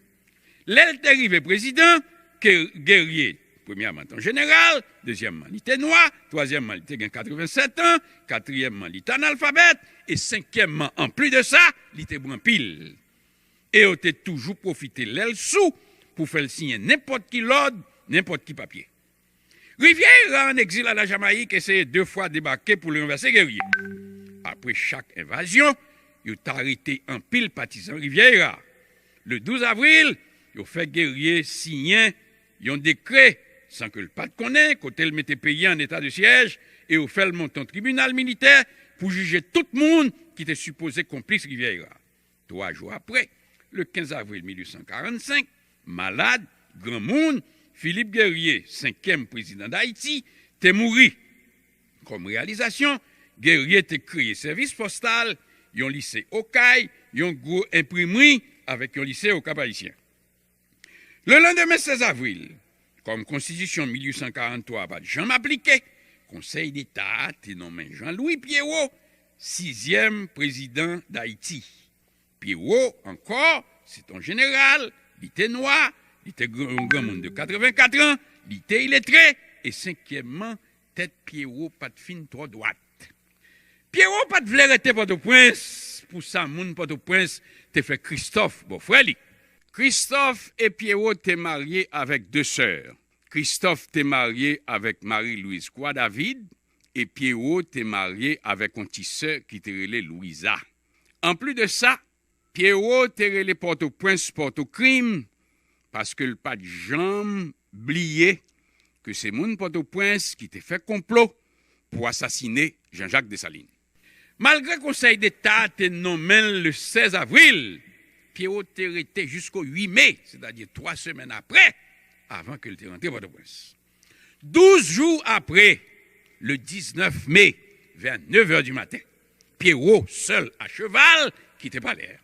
Lè l te rive prezidan, ke Guerrier, premyèman, te yon jeneral, dezyèmman, li te nwa, twazyèmman, li te gen katrevennsèt an, katriyèmman, li te analfabèt, e senkyèmman, anplis de sa, li te bran pil. E yo te toujou pwofite lè l sou pou fè l siyen nenpòt ki lòd, nenpòt ki papye. Rivière-Era an egzil a la Jamayik eseye de fwa debake pou l ranvèse Guerrier. Apre chak envazyon, yo t arete anpil patizan Rivière-Era. Le douz avril, yo fè Guerrier siyen yon dekrè san ke l pa t konnen, kote l mete peyi a an eta de syèj e yo fè l monte yon tribinal militè pou jije tout moun ki te sipoze konplis Rivière-Era. Twa jou apre, le kenz avril mil uit san karannsenk, malad, granmoun, Philippe Guerrier, senkyèm prezidan d Ayiti, te mouri. Kòm reyalizasyon, Guerrier te kreye sèvis postal, yon lise Okay, yon gwo enprimri avèk yon lise Okap Ayisyen. Le landemen sèz avril, kòm konstitisyon mil uit san karanntwa a pa t janm aplike, Konsèy Deta a te nonmen Jean-Louis Pierrot sizyèm prezidan d Ayiti. Pierrot, ankò, se t on jeneral, li te nwa, li te gr- yon granmoun de katrevenkat an, li te iletre, e senkyèmman, tèt Pierrot pa t fin twò dwat. Pierrot pa t vle rete Pòtoprens, pou sa moun Pòtoprens te fè Christophe bòfrè li. Christophe e Pierrot te marye avèk de sè. Christophe te marye avèk Marie-Louise Croix-David e Pierrot te marye avèk yon ti sè ki te rele Louisa. Anplis de sa, Pierrot te rele Pòtoprens Pòtokrim, paske l pa t janm bliye ke se moun Pòtoprens ki te fè konplo pou asasine Jean-Jacques Dessalines. Malgre Konsèy Deta te nonmen l le sèz avril, Pierrot te rete jisko uit me, sètadi twa semèn apre, avan ke l te rantre Pòtoprens. Douz jou apre, le diznèf me, vè nevè di maten, Pierrot, sèl a cheval, kite palè a.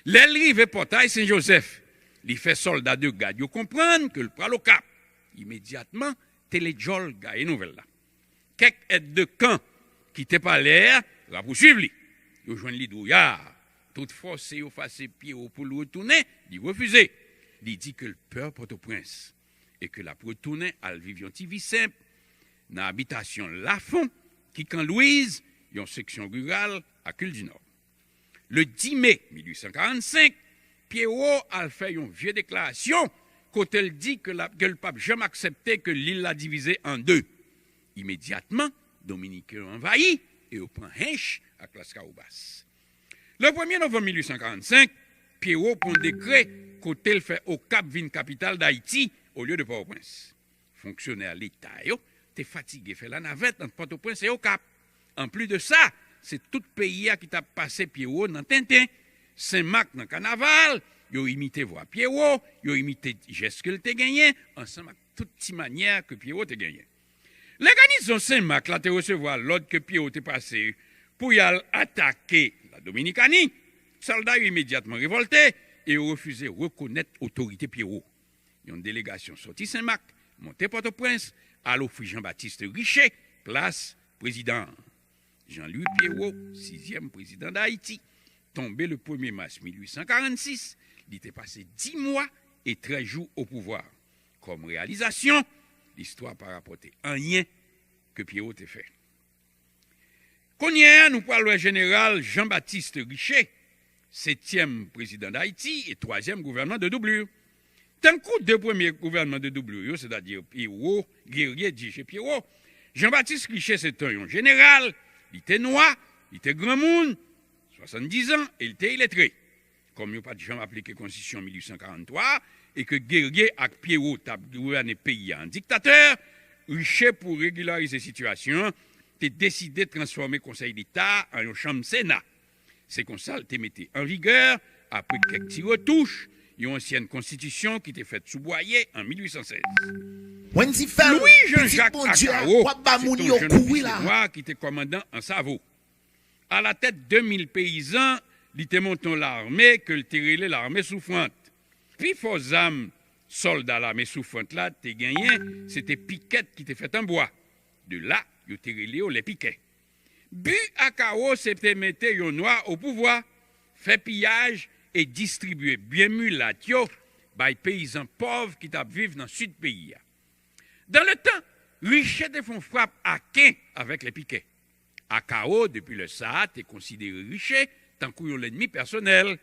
Lè l rive Pòtay Sen Jozèf, li fè sòlda de gad yo konprann ke l pral Okap. Imedyatman, Teledjòl gaye nouvèl la. Kèk èddekan ki te palè a rapousuiv li. Yo jwenn li dwouya. Tout fòse yo fòse Pierrot pou l retounen, li refize. Li di ke l pè Pòtoprens e ke l ap retounen al viv yon ti vi senp nan abitasyon Lafon ki Kan Lwiz, yon seksyon riral a Kil di Nò. Le dis me mil uit san karannsenk, Pierrot al fè yon vye deklarasyon kote l di ke l ap, ke l p ap janm aksepte ke lil la divize an de. Imedyatman, Dominiken yo anvayi e yo pran Hench ak Laskawobas. Le premye novanm mil uit san karannsenk, Pierrot pran dekrè kote l fè Okap vin kapital Dayiti olye de Pòtoprens. Fonksyonè Leta yo te fatige fè lanavèt ant Pòtoprens e Okap. Anplis de sa, se tout peyi a ki t ap pase Pierrot nan tenten. Senmak nan kanaval, yo imite vwa Pierrot, yo imite jès ke l te genyen, ansanm ak tout ti manyè ke Pierrot te genyen. Lè ganizon Senmak la te resevwa lòd ke Pierrot te pase pou y al atake la Dominikani, sòlda yo imedyatman revòlte e yo refize rekonèt otorite Pierrot. Yon delegasyon sòti Senmak, monte Pòtoprens, al ofri Jean-Baptiste Riché plas prezidan an. Jean-Louis Pierrot, sizyèm prezidan Dayiti, tonbe le premye mas mil uit san karannsis, li te pase dis mwa e trèz jou o pouvwa. Kòm reyalizasyon, listwa pa rapòte anyen ke Pierrot te fè. Kounye a, nou pral wè jeneral Jean-Baptiste Riché, setyèm prezidan Dayiti e twazyèm gouvènman de doublure. Tankou de premye gouvènman de doublure yo, sètadi Pierrot, Guerrier dirije Pierrot, Jean-Baptiste Riché se te yon jeneral, li te nwa, li te granmoun, swasanndizan, e li te iletre. Kòm yo pa t janm aplike konstitisyon mil uit san karanntwa e ke Guerrier ak Pierrot t ap gouvène peyi a an diktatè, Riché, pou regilarize sitiyasyon an, te deside transfòme Konsèy Deta an yon chanm Sena. Se konsa l te mete an vigè, apre kèk ti retouch, yon ansyèn konstitisyon ki te fèt sou bwaye an mil uit san sèz. Wendy Phil, Louis Jean-Jacques Akao, se te yon jèn ofisye nwa ki te kòmandan Ansavo. Alatèt de mil peyizan, li te monte yon lame ke l te rele Lame Soufrant. Pi fò zam sòlda Lame Soufrant la te genyen, se te pikèt ki te fèt an bwa. De la, yo te rele yo lè pikè. Bi Akao se te mete yon nwa o pouvwa, fè piyaj e distribye byen milat yo bay peyizan pòv ki t ap viv nan sid peyi a. Dan le tan, Riché te fè yon frap aken avèk lè pikè. Akao, depi lè sa a, te konsidere Riché tankou yon lènmi pèsonèl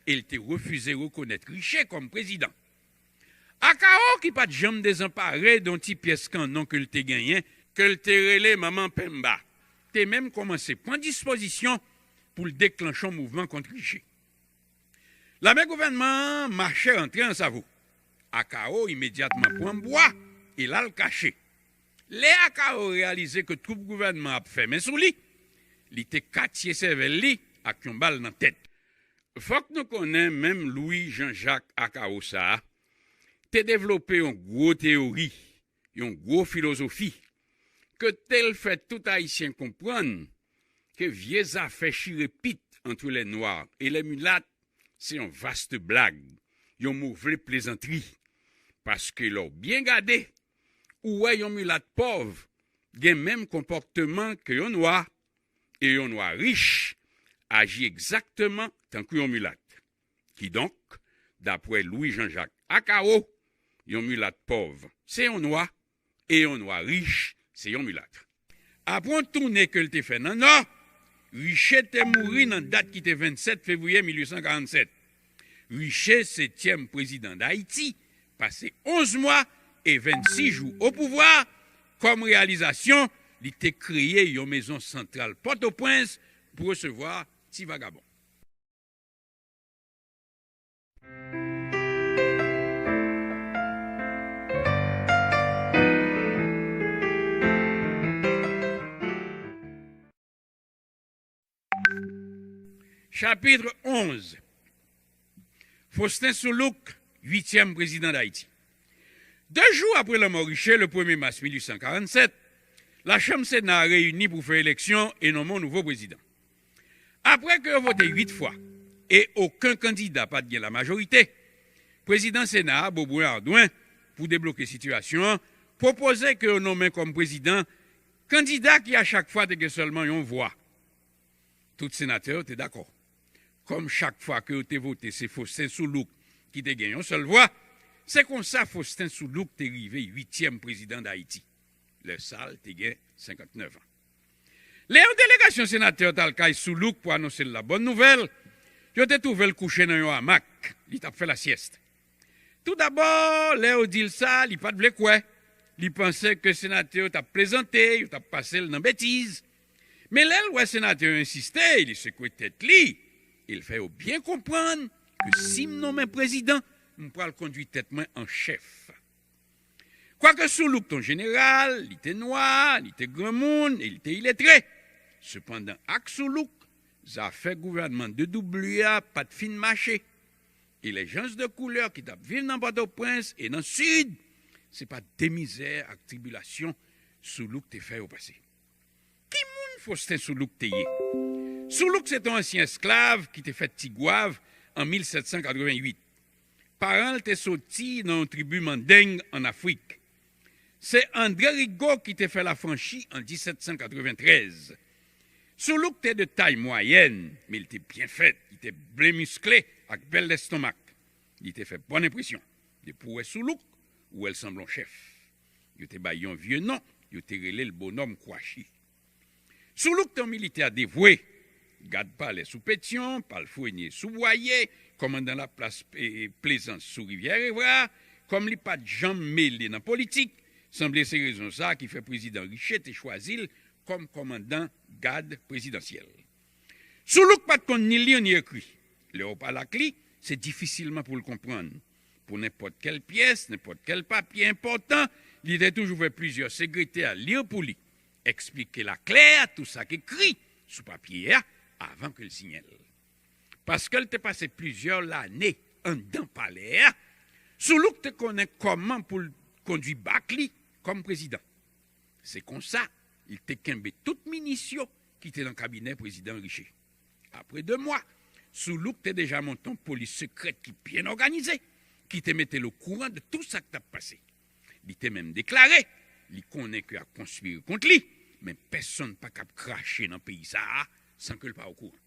e l te refize rekonèt Riché kòm prezidan. Akao, ki pa t janm dezanpare de yon ti pyès kannon ke l te genyen, ke l te rele Manman Penmba, te menm kòmanse pran dispozisyon pou l deklanche yon mouvman kont Riché. Lame gouvènman an mache rantre Ansavo. Akao imedyatman pran bwa e l al kache. Lè Akao reyalize ke twoup gouvènman ap fèmen sou li, li te katye sèvèl li ak yon bal nan tèt. Fòk nou konnen menm Louis Jean-Jacques Akao sa a te devlope yon gwo teyori, yon gwo filozofi, ke te l fè tout Ayisyen konprann ke vye zafè chire pit entre les Noirs et les Mulâtres se yon vaste blag, yon move plezantri. Paske lè w byen gade, ou wè yon milat pòv gen menm konpòteman ke yon nwa, e yon nwa rich aji egzakteman tankou yon milat. Kidonk, dapre Louis Jean-Jacques Akao, yon milat pòv se yon nwa, e yon nwa rich se yon milat. Apre yon toune ke l te fè nan Nò, Riché te mouri nan dat ki te vennsèt fevriye mil uit san karannsèt. Riché, setyèm prezidan Dayiti, pase onz mwa e vennsis jou o pouvwa. Kòm reyalizasyon, li te kreye yon mezon santral Pòtoprens pou resevwa ti vagabon. Chapit onz. Faustin Soulouque, uityèm prezidan Dayiti. De jou apre lanmò Riché, le premye mas mil uit san karannsèt, lachanm Sena a reyini pou fè eleksyon e nonmen yon nouvo prezidan. Apre ke yo vote uit fwa e okenn kandida pa t gen lamajorite, prezidan Sena a, Beaubrun Ardouin, pou debloke sitiyasyon an, pwopoze ke yo nonmen kòm prezidan kandida ki a chak fwa te gen sèlman yon vwa. Tout senatè yo te dakò. Kòm chak fwa ke yo te vote se Faustin Soulouque ki te gen yon sèl vwa, se konsa Faustin Soulouque te rive uityèm prezidan Dayiti. Lè sa a, l te gen senkantnèf an. Lè yon delegasyon senatè t al kay Soulouque pou anonse l labòn nouvèl, yo te twouve l kouche nan yon amak, li t ap fè lasyès. Toudabò, lè yo di l sa, li pa t vle kwè. Li panse ke senatè yo t ap plezante, yo t ap pase l nan betiz. Men lè l wè senatè yo ensiste, li sekwe tèt li, e l fè yo byen konprann ke si m nonmen prezidan, m pral kondui tèt mwen an chèf. Kwake Soulouque te yon jeneral, li te nwa, li te granmoun e li te iletre. Sepandan, ak Soulouque, zafè gouvènman de W a pa t fin mache. E lè jans de koulè ki t ap viv nan Pòtoprens e nan Sid, se pa de mizè ak tribilasyon Soulouque te fè yo pase. Ki moun Faustin Soulouque te ye? Soulouque se te yon ansyen esklav ki te fèt Tigwav an mil sèt san katreven uit. Paran l te soti nan yon tribi Mandeng ann Afrik. Se André Rigaud ki te fè l afranchi an disèt san katreven trèz. Soulouque te de tay mwayèn, men li te byen fèt, li te byen miskle ak bèl lèstonmak. Li te fè bòn enpresyon. Depi w wè Soulouque, ou wè l sanble yon chèf. Yo te ba l yon vye non, yo te rele l Bonòm Kwachi. Soulouque te yon militè devwe, gad palè sou Petyon, palfrenye sou Bwaye, kòmandan laplas e, e, Plezans sou Rivyè Evra, kòm li pa t janm mele nan politik, sanble se rezon sa a ki fè prezidan Riché te chwazi l kòm kòmandan gad prezidansyèl. Soulouque pa t konn ni li ni ekri. Lè w pale ak li, se difisilman pou l konprann. Pou nenpòt kèl pyès, nenpòt kèl papye enpòtan, li te toujou fè plizyè sekretè li pou li. Eksplike l aklè tou sa k ekri sou papye a avan ke l siyen l. Paske l te pase plizyè lane anndan palè a, Soulouque te konnen kòman pou l kondui bak li kòm prezidan. Se konsa, li te kenbe tout minis yo ki te nan kabinè prezidan Riché. Apre de mwa, Soulouque te deja monte yon polis sekrèt ki byen òganize, ki te mete l okouran de tou sa k t ap pase. Li te menm deklare li konnen ke y ap konspire kont li, men pèsonn pa kab krache nan peyi sa a san ke l pa okouran.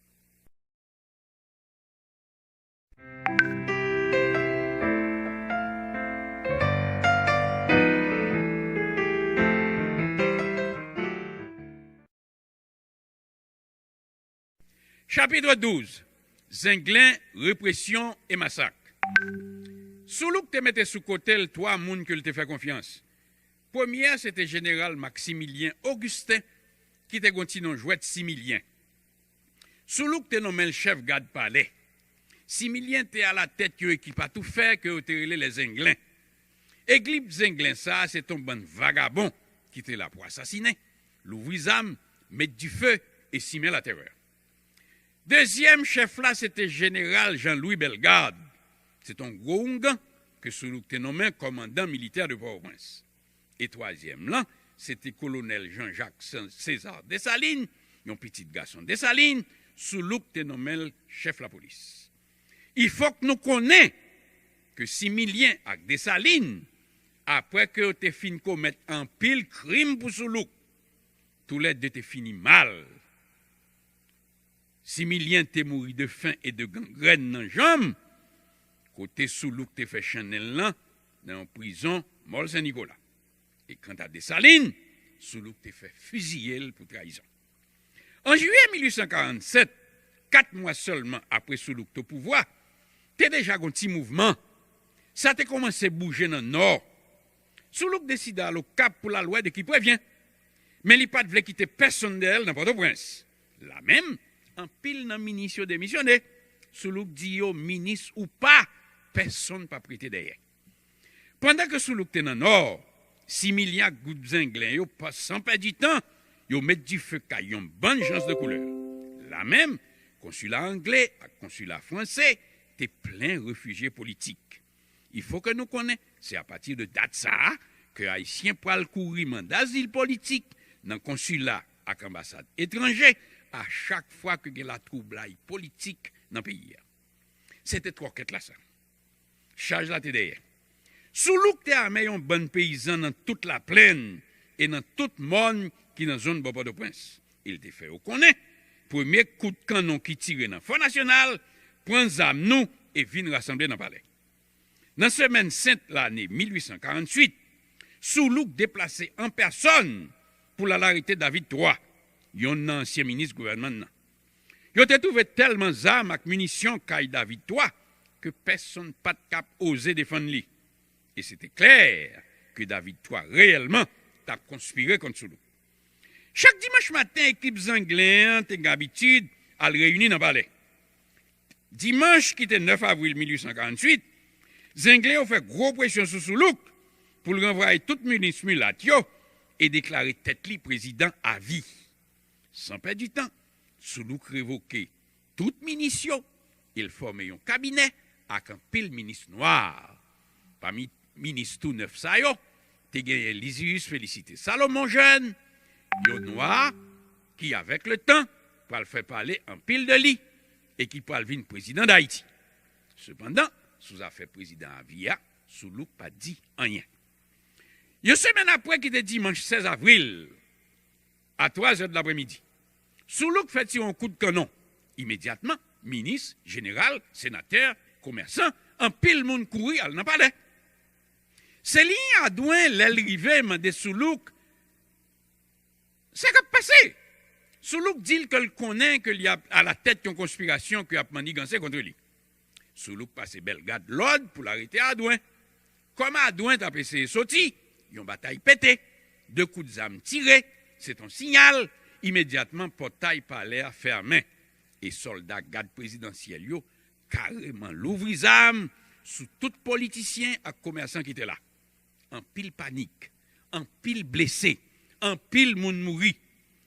Chapit douz. Zenglen, represyon e masak. Soulouque te mete sou kote l twa moun ke l te fè konfyans. Premye a, se te jeneral Maximilien Augustin, ki te gen yon ti non jwèt Similyen. Soulouque te nonmen l chèf gad palè. Similyen te alatèt yon ekip atoufè ke yo te rele Lèzenglen. Ekip Zenglen sa a se te yon bann vagabon ki te la pou asasinen, louvri zam, met dife e simen latèrè. Dezyèm chèf la se te jeneral Jean-Louis Bellegarde. Se te yon gwo oungan ke Soulouque te nonmen kòmandan militè de Pòtoprens. E twazyèm lan, se te kolonèl Jean-Jacques César Dessalines, yon pitit gason Desalin, Soulouque te nonmen l chèf lapolis. Il fòk nou konnen ke Similyen ak Desalin, apre ke yo te fin komèt anpil krim pou Soulouque, toulède te fini mal. Similyen te mouri de fen e de gangrèn nan janm, kote Soulouque te fè channèl lan nan yon prizon Mòl Sen Nikola. E kanta Desalin, Soulouque te fè fiziye l pou trayizon. An jiyè mil uit san karannsèt, kat mwa sèlman apre Soulouque te o pouvwa, te deja gen yon ti mouvman. Sa te kòmanse bouje nan Nò. Soulouque deside al Okap pou l al wè de ki prevyen. Men li pa t vle kite pèsonn dèyè l nan Pòtoprens. La menm, anpil nan minis yo demisyone. Soulouque di yo, minis ou pa, pèsonn p ap rete dèyè. Pandan ke Soulouque te nan Nò, Similyen ak gwoup Zenglen yo, pa, san pèdi tan, yo met dife kay yon bann jans de koulè. La menm, Konsila angle ak konsila franse te plen refijye politik. Il faut que nou konnen, se apati de dat sa a ke Ayisyen pral kouri mande azil politik nan konsila ak anbasad etranje a chak fwa ke gen latwoublay politik nan peyi a. Se te twòkèt la sa. Chaj la te dèyè. Soulouk te ame yon bann peyizan nan tout Laplenn e nan tout mòn ki nan zòn bò Pòtoprens. E l te fè yo konnen, premye kout kannon ki tire nan Fò Nasyonal, pran zam nou e vin rasanble nan palè. Nan semèn sent lane mil uit san karanntuit, Soulouk deplase an pèsòn pou l al arete David twa, yonn nan ansyen minis gouvènman nan. Yo te twouve tèlman zam ak minisyon kay David twa ke pèsonn pa t k ap oze defann li. E se te klè ke David twa reyèlman t ap konspire kont Soulouk. Chak dimanch maten, ekip Zenglen an te gen abitid al reyini nan palè. Dimanch ki te nèf avril mil uit san karanntuit, Zenglen yo fè gwo presyon sou Soulouk pou l ranvwaye tout minis milat yo e deklare tèt li prezidan avi. San pèdi tan, Soulouk revoke tout minis yo e l fòme yon kabinè ak anpil minis nwa. Pami minis tou nèf sa yo, te genyen Liziyis Felisite Salomon Jèn, yon nwa ki, avèk letan, pral fè pale anpil de li e ki pral vin prezidan Dayiti. Sepandan, sou zafè prezidan avi a, Soulouk pa t di anyen. Yon semèn apre, ki te dimanch sèz avril, a twazè de lapremidi, Soulouk fè tire yon kout kannon. Imedyatman, minis, jeneral, senatè, komèsan, anpil moun kouri al nan palè. Se Liyen Adwen, lè l rive, mande Soulouk sa k ap pase. Soulouk di l ke l konnen ke li ap alatèt yon konspirasyon ke y ap manniganse kont li. Soulouk pase Bèlgad lòd pou l arete Adwen. Kòm Adwen t ap eseye soti, yon batay pete. De kout zam tire, se t on siyal. Imedyatman, pòtay palè a fèmen e sòlda gad prezidansyèl yo kareman louvri zam sou tout politisyen ak komèsan ki te la. Anpil panik, anpil blese, anpil moun mouri.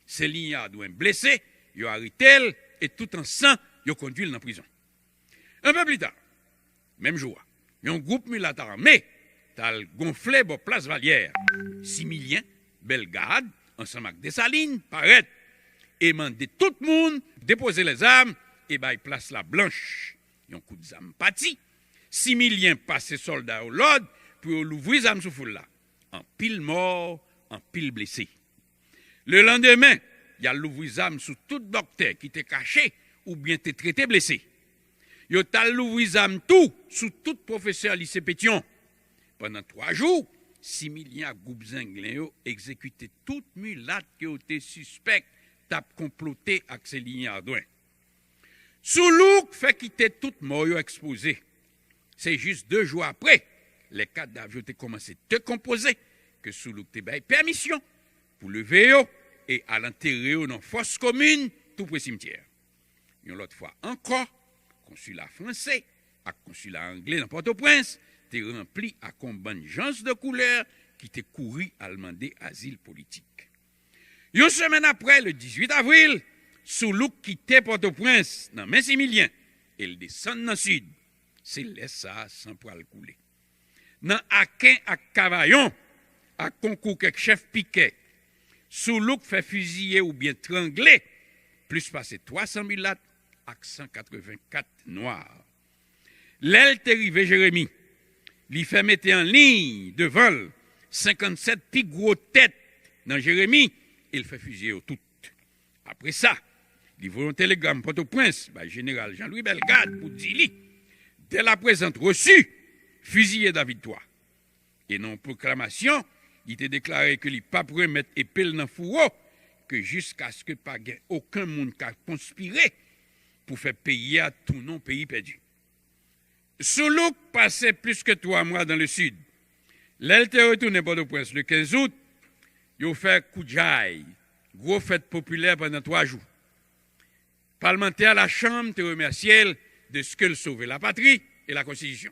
Se Liyen Adwen blese, yo arete l e tout an san, yo kondui l nan prizon. Enpe pli ta, menm jou a, yon gwoup milat ame t al gonfle bò plas Valyè a. Similyen, Bèlgad, ansanm ak Desalin, parèt e mande tout moun depoze lèzam e bay plas la blanch. Yon kout zam pati. Similyen pase sòlda yo lòd pou yo louvri zam sou foul la. Anpil mò, anpil blese. Lelandemen, y al louvri zam sou tout doktè ki te kache oubyen te trete blese. Yo t al louvri zam tou sou tout pwofesè lise Petyon. Pandan twa jou, Similyen ak gwoup Zenglen yo egzekite tout milat ke yo te sispèk t ap konplote ak se Liyen Adwen. Soulouk fè kite tout mò yo ekspoze. Se jis de jou apre, lè kadav yo te kòmanse dekonpoze, ke Soulouk te bay pèmisyon pou leve yo e al antere yo nan Fòs Komin, tou pre simtyè a. Yon lòt fwa ankò, konsila franse ak konsila angle nan Pòtoprens te ranpli ak yon bann jans de koulè ki te kouri al mande azil politik. Yon semèn apre, le dizuit avril, Soulouk kite Pòtoprens nan men Similyen e l desann nan Sid. Se lè sa a san pral koule. Nan Aken ak Kavayon, ak konkou kèk chèf pikè, Soulouk fè fiziye oubyen trangle plis pase twa san milat ak san katrevenkat nwa. Lè l te rive Jeremi, li fè mete an liy devan l senkannsèt pi gwo tèt nan Jeremi e l fè fiziye yo tout. Apre sa, li voye yon telegram Pòtoprens bay jeneral Jean Louis Bellegarde pou di li, dès la présente reçue, fiziyé David twa. E nan yon pwoklamasyon, li te deklare ke li p ap remèt epe l nan fouwo ke jiskaske pa gen okenn moun ka konspire pou fè peyi a tounen yon peyi pèdi. Soulouk pase plis ke twa mwa dan le Sid. Lè l te retounen Pòtoprens le kenz out, yo fè koudjay, gwo fèt popilè pandan twa jou. Palmantè a Lachanm te remèsye l de ce que l sove la patrie et la Constitution.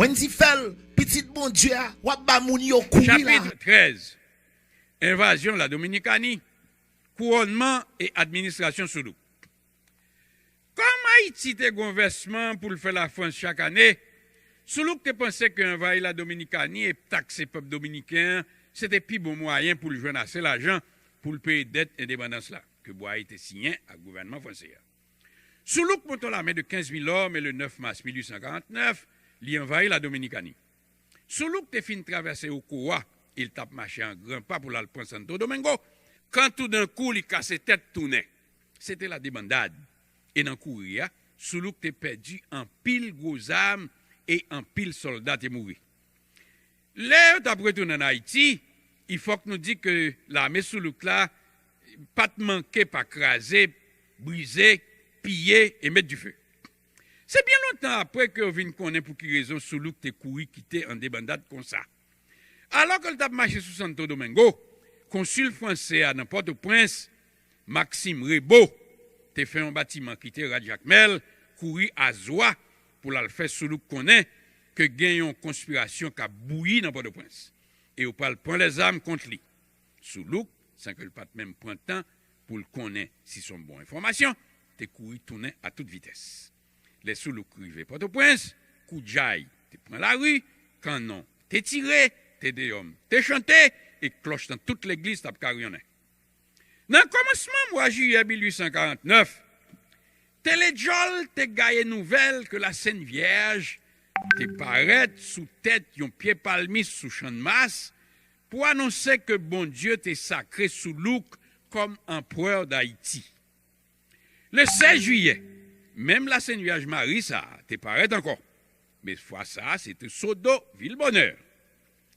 Wendy Phèl, pitit Bondye a, w ap ba moun yo kouri la. Chapit trèz. Envazyon Ladominikani, kouwònman e administrasyon Soulouk. Kòm Ayiti te gon vèsman pou l fè Lafrans chak ane, Soulouk te panse ke anvayi Ladominikani e takse pèp dominiken an se te pi bon mwayen pou l jwenn ase lajan pou l peye dèt endepandans la ke Bwaye te siyen ak gouvènman franse a. Soulouk monte yon lame de kenz mil òm e le nèf mas mil uit san karant nèf, li anvayi Ladominikani. Soulouk te fin travèse Okowa e l t ap mache an gran pa pou l al pran Santo Domingo, kan toudenkou li kase tèt tounen. Se te ladebandad. E nan kouri a, Soulouk te pèdi anpil gwo zam e anpil sòlda te mouri. Lè yo t ap retounen ann Ayiti, i fòk nou di ke lame Soulouk la pa t manke pa kraze, brize, piye e met dife. Se byen lontan apre ke yo vin konnen pou ki rezon Soulouk te kouri kite an debandad konsa. Alò ke l t ap mache sou Santo Domingo, konsil franse a nan Pòtoprens, Maxime Rebaud, te fè yon batiman kite rad Jakmèl kouri a zwa pou l al fè Soulouk konnen ke gen yon konspirasyon k ap bouyi nan Pòtoprens e yo pral pran lèzam kont li. Soulouk, san ke l pa t menm pran tan pou l konnen si se yon bon enfòmasyon, te kouri tounen a tout vitès. Lè Soulouk rive Pòtoprens, koudjay te pran lari, kannon te tire, tedeyòm te chante e klòch nan tout legliz t ap karyonnen. Nan kòmansman mwa jiyè mil uit san karant nèf, Teledjòl te gaye nouvèl ke Lasent Vyèj te parèt sou tèt yon pye palmis sou Channmas pou anonse ke Bondye te sakre Soulouk kòm anperè Dayiti. Le sèz jiyè, menm Lasent Vyèj Mari sa a te parèt ankò, men fwa sa a se te Sodo, vil bonè.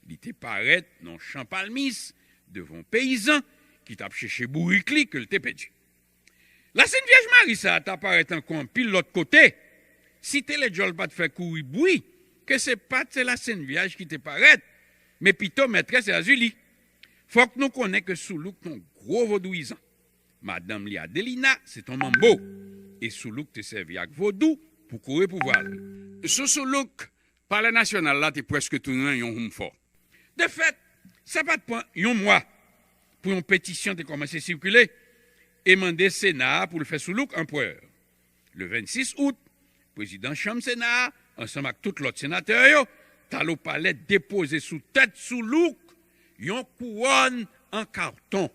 Li te parèt nan yon chan palmis devan yon peyizan ki t ap chèche bourik li ke l te pèdi. Lasent Vyèj Mari sa a ta parèt ankò anpil lòt kote si Teledjòl pa t fè kouri bri ke se pa t se Lasent Vyèj ki te parèt, men pito Mètrès Èzili. Fòk nou konnen ke Soulouk t on gwo vodouyizan. Madanm li Adelina se t on manbo, e Soulouk te sèvi ak vodou pou kore pouvwa l. Sou Soulouk, Palè Nasyonal la te prèske tounen yon houmfò. De fèt, sa pa t pran yon mwa pou yon petisyon te kòmanse sikile e mande Sena a pou l fè Soulouk anperè. Le vennsis out, prezidan chanm Sena a, ansanm ak tout lòt senatè yo, t al o palè depoze sou tèt Soulouk yon kouwòn an katon.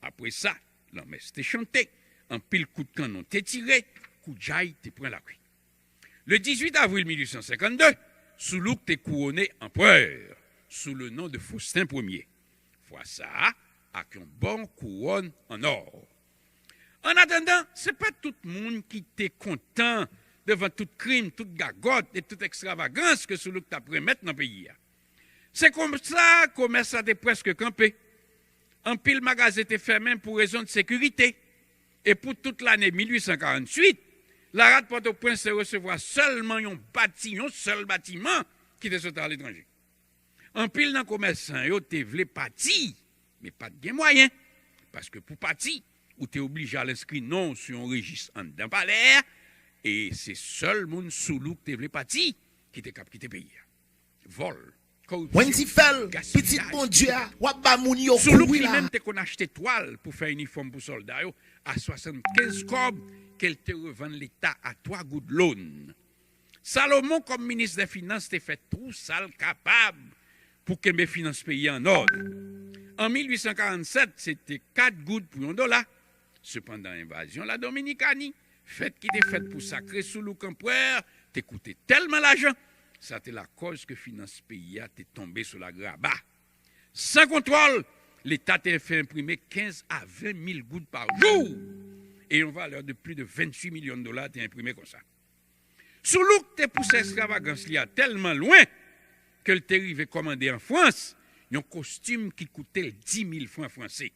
Apre sa, lanmès te chante, anpil kout kannon te tire, koudjay te pran lari. Le dizuit avril mil uit san senkannde, Soulouk te kouwone anperè sou le non de Faustin Premye. Fwa sa a, ak yon bon kouwòn an nò. Annatandan, se pa tout moun ki te kontan devan tout krim, tout gagòt e tout ekstravagans ke Soulouk t ap renmèt nan peyi a. Se konsa komès la te prèske kanpe. Anpil magazen te fèmen pou rezon de sekirite. E pou tout lane mil uit san karanntuit, Larad Pòtoprens te resevwa sèlman yon bati, yon sèl batiman ki te sot aletranje. Anpil nan komèsan yo te vle pati, men pa t gen mwayen. Paske pou pati, ou te oblije al enskri non w sou yon rejis anndan palè a, e se sèl moun Soulouk te vle pati ki te kab kite peyi a. Vòl, koripsyon, gaspiyaj. Wendy Phèl, pitit Bondye a, w ap ba moun yo kouri la. Soulouk li menm te konn achte twal pou fè inifòm pou sòlda yo a swasannkenz kòb ke l te revann Leta a twa goud lòn. Salomon, kòm minis dè finans, te fè tou sa l kapab pou kenbe finans peyi a an òd. An mil uit san karannsèt, se te kat goud pou yon dola. Sepandan, envazyon Ladominikani, fèt ki te fèt pou sakre Soulouk anperè, te koute tèlman lajan, sa te lakòz ke finans peyi a te tonbe sou lagraba. San kontwòl, Leta te fè enprime kenz a ven mil goud pa jou, e yon valè de plis de venntuit milyon dola te enprime konsa. Soulouk te pouse ekstravagans li a tèlman lwen ke l te rive kòmande an Frans yon kostim ki koute l dis mil fran franse.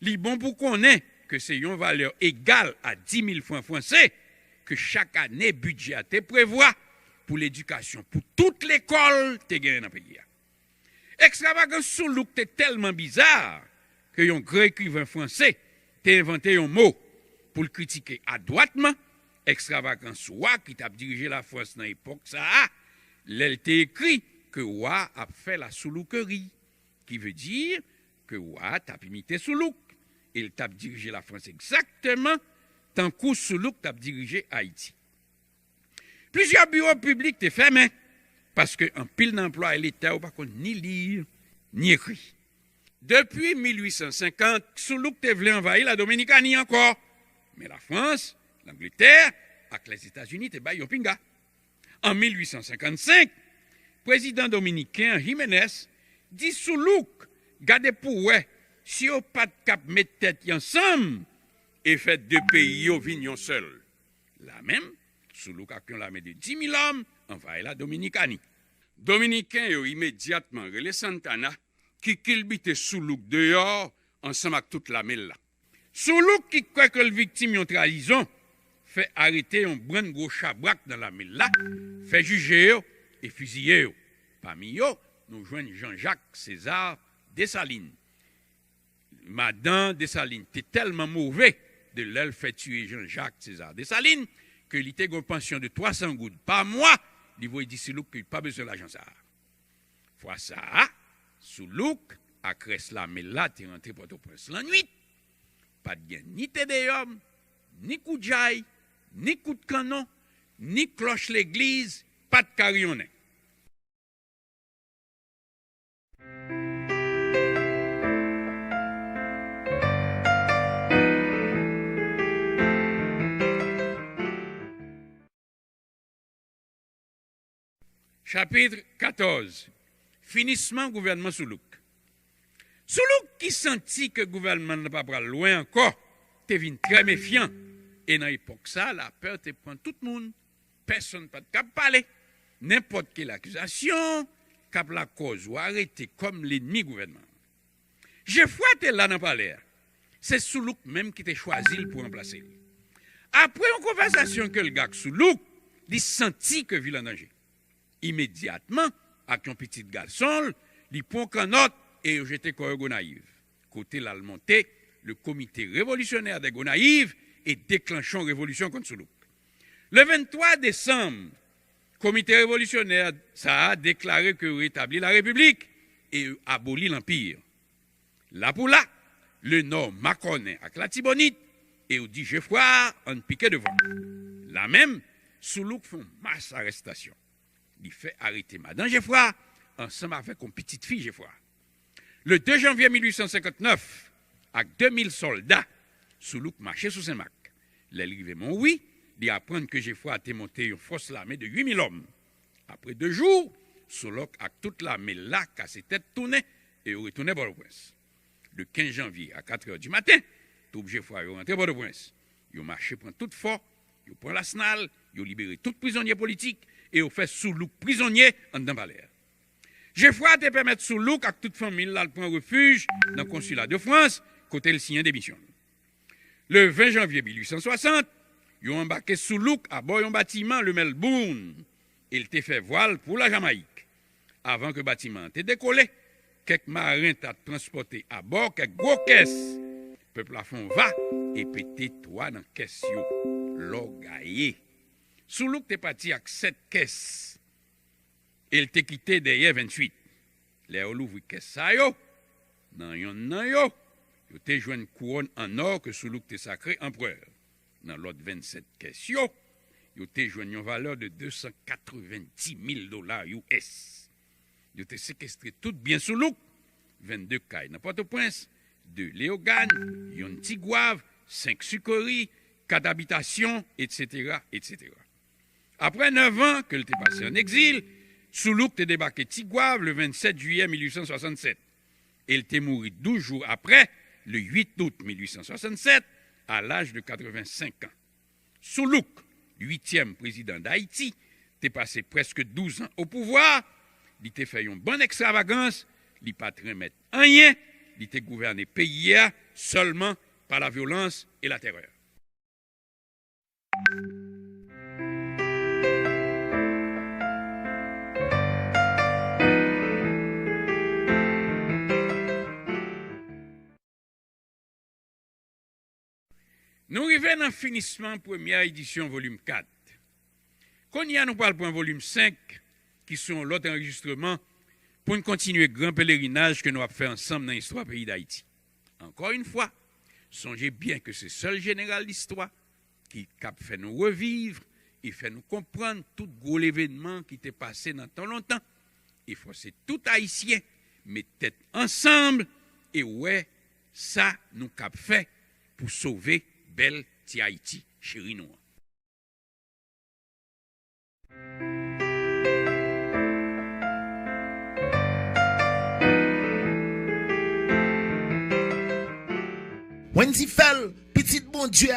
Li bon pou konnen ke se yon valè egal a dis mil fran franse ke chak ane bidjè a te prevwa pou ledikasyon pou tout lekòl te genyen nan peyi a. Ekstravagans Soulouk te tèlman biza ke yon gran ekriven franse te envante yon mo pou l kritike adwatman ekstravagans wa ki t ap dirije Lafrans nan epòk sa a, lè l te ekri ke wa a ap fè lasouloukeri, ki vle di ke wa a t ap imite Soulouk, e l t ap dirije Lafrans egzakteman tankou Soulouk t ap dirije Ayiti. Plizyè biwo piblik te fèmen, paske anpil nan anplwaye Leta yo pa konn ni li, ni ekri. Depi mil uit san senkant, Soulouk te vle anvayi Ladominikani ankò, men Lafrans, Langletè ak Lèzetazini te bay yon pinga. An mil uit san senkannsenk, prezidan dominiken an Jimenez di Soulouk gade pou w wè si yo pa t kab met tèt yo ansanm e fè de peyi yo vin yon sèl. Lamenm, Soulouk ak yon lame de dis mil òm anvayi Ladominikani. Dominiken yo imedyatman rele Santana, ki kilbite Soulouk deyò ansanm ak tout lame l la. Soulouk, ki kwè ke l viktim yon trayizon, fè arete yon bann gwo chabrak nan lame l la, fè jije yo e fiziye yo. Pami yo, nou jwenn Jean-Jacques César Dessalines. Madan Desalin te tèlman move de lè l fè tiye Jean-Jacques César Dessalines ke li te gen yon pansyon de twa san goud pa mwa, li voye di Soulouk ke li pa bezwen lajan sa a. Fwa sa a, Soulouk ak rès lame l la te rantre Pòtoprens lannuit. Pa t gen ni tedeyòm, ni koudjay, ni kout kannon, ni klòch legliz pa t ka riyonnen. Chapit katòz. Finisman gouvènman Soulouk. Soulouk, ki santi ke gouvènman nan pa pral lwen ankò, te vin trè mefyan, e nan epòk sa a, lapè te pran tout moun. Pèsonn pa t kab pale. Nenpòt ki lakizasyon k ap lakòz ou arete kòm lènmi gouvènman an. Jefra te la nan palè a. Se Soulouk menm ki te chwazi l pou ranplase l. Apre yon konvèsasyon ke l gen ak Soulouk, li santi ke vi l an danje. Imedyatman, ak yon pitit gason l, li pran kannòt e yo jete kò yo Gonayiv, kote l al monte le Comité Révolutionnaire de Gonayiv e deklanche yon revolisyon kont Soulouk. Le venntwa desanm, Komite Revolisyonè sa a deklare ke yo retabli larepiblik e yo aboli lanpi. La pou la, Lenò makònen ak Latibonit e yo di Jefra ann pike devan. La menm, Soulouk fè yon mas arèstasyon. Li fè arete madan Jefra ansanm avèk yon pitit fi Jefra. Le de janvye mil uit san senkantnèf, ak de mil sòlda, Soulouk mache sou Senmak. Lè l rive Monwi, li aprann ke Jefra te monte yon fòs lame de uit mil òm. Apre de jou, Soulouk ak tout lame l la kase tèt tounen e yo retounen Pòtoprens. Le kenz janvye a katrè di maten, twoup Jefra yo rantre Pòtoprens. Yo mache pran tout fò, yo pran Lasnal, yo libere tout prizonye politik e yo fè Soulouk prizonye anndan palè a. Jefra te pèmèt Soulouk ak tout fanmi l al pran refij nan konsila de Frans, kote l siyen demisyon l. Le ven janvye mil uit san swasant, yo anbake Soulouk abò yon batiman le Melbourne e l te fè vwal pou Lajamayik. Avan ke batiman an te dekole, kèk maren t ap transpòte abò kèk gwo kès. Pèp la fè yon va e pete twa nan kès yo. Lò gaye. Soulouk te pati ak sèt kès e l te kite dèyè venntuit. Lè yo louvri kès sa yo, nan yonn nan yo, yo te jwenn kouwòn an nò ke Soulouk te sakre anperè. Nan lòt vennsèt kès yo, yo te jwenn yon valè de de san katrevenndis mil dola U S. Yo te sekestre tout byen Soulouk, vennde kay nan Pòtoprens, de Leyogàn, yonn Tigwav, senk sikori, kat abitasyon, etsetera, etsetera. Apre nèf an ke l te pase ann egzil, Soulouk te debake Tigwav le vennsèt jiyè mil uit san swasannsèt e l te mouri douz jou apre, le uit out mil uit san swasannsèt, a laj de katrevensenk an. Soulouk, uityèm prezidan Dayiti, te pase prèske douz an o pouvwa, li te fè yon bann ekstravagans, li pa t renmèt anyen, li te gouvène peyi a sèlman pa lavyolans e latèrè. Nou rive nan finisman premyè edisyon volim kat. Kounye a, nou pral pran volim senk, ki sou yon lòt anrejistreman, pou n kontinye gran pelerinaj ke nou ap fè ansanm nan istwa peyi Dayiti. Ankò yon fwa, sonje byen ke se sèl jeneral listwa ki k ap fè nou reviv e fè nou konprann tout gwo levenman ki te pase nan tan lontan, e fòse tout Ayisyen met tèt ansanm e wè sa nou kab fè pou sove bèl ti Ayiti cheri nou an. Wendy Phèl, pitit Bondye a,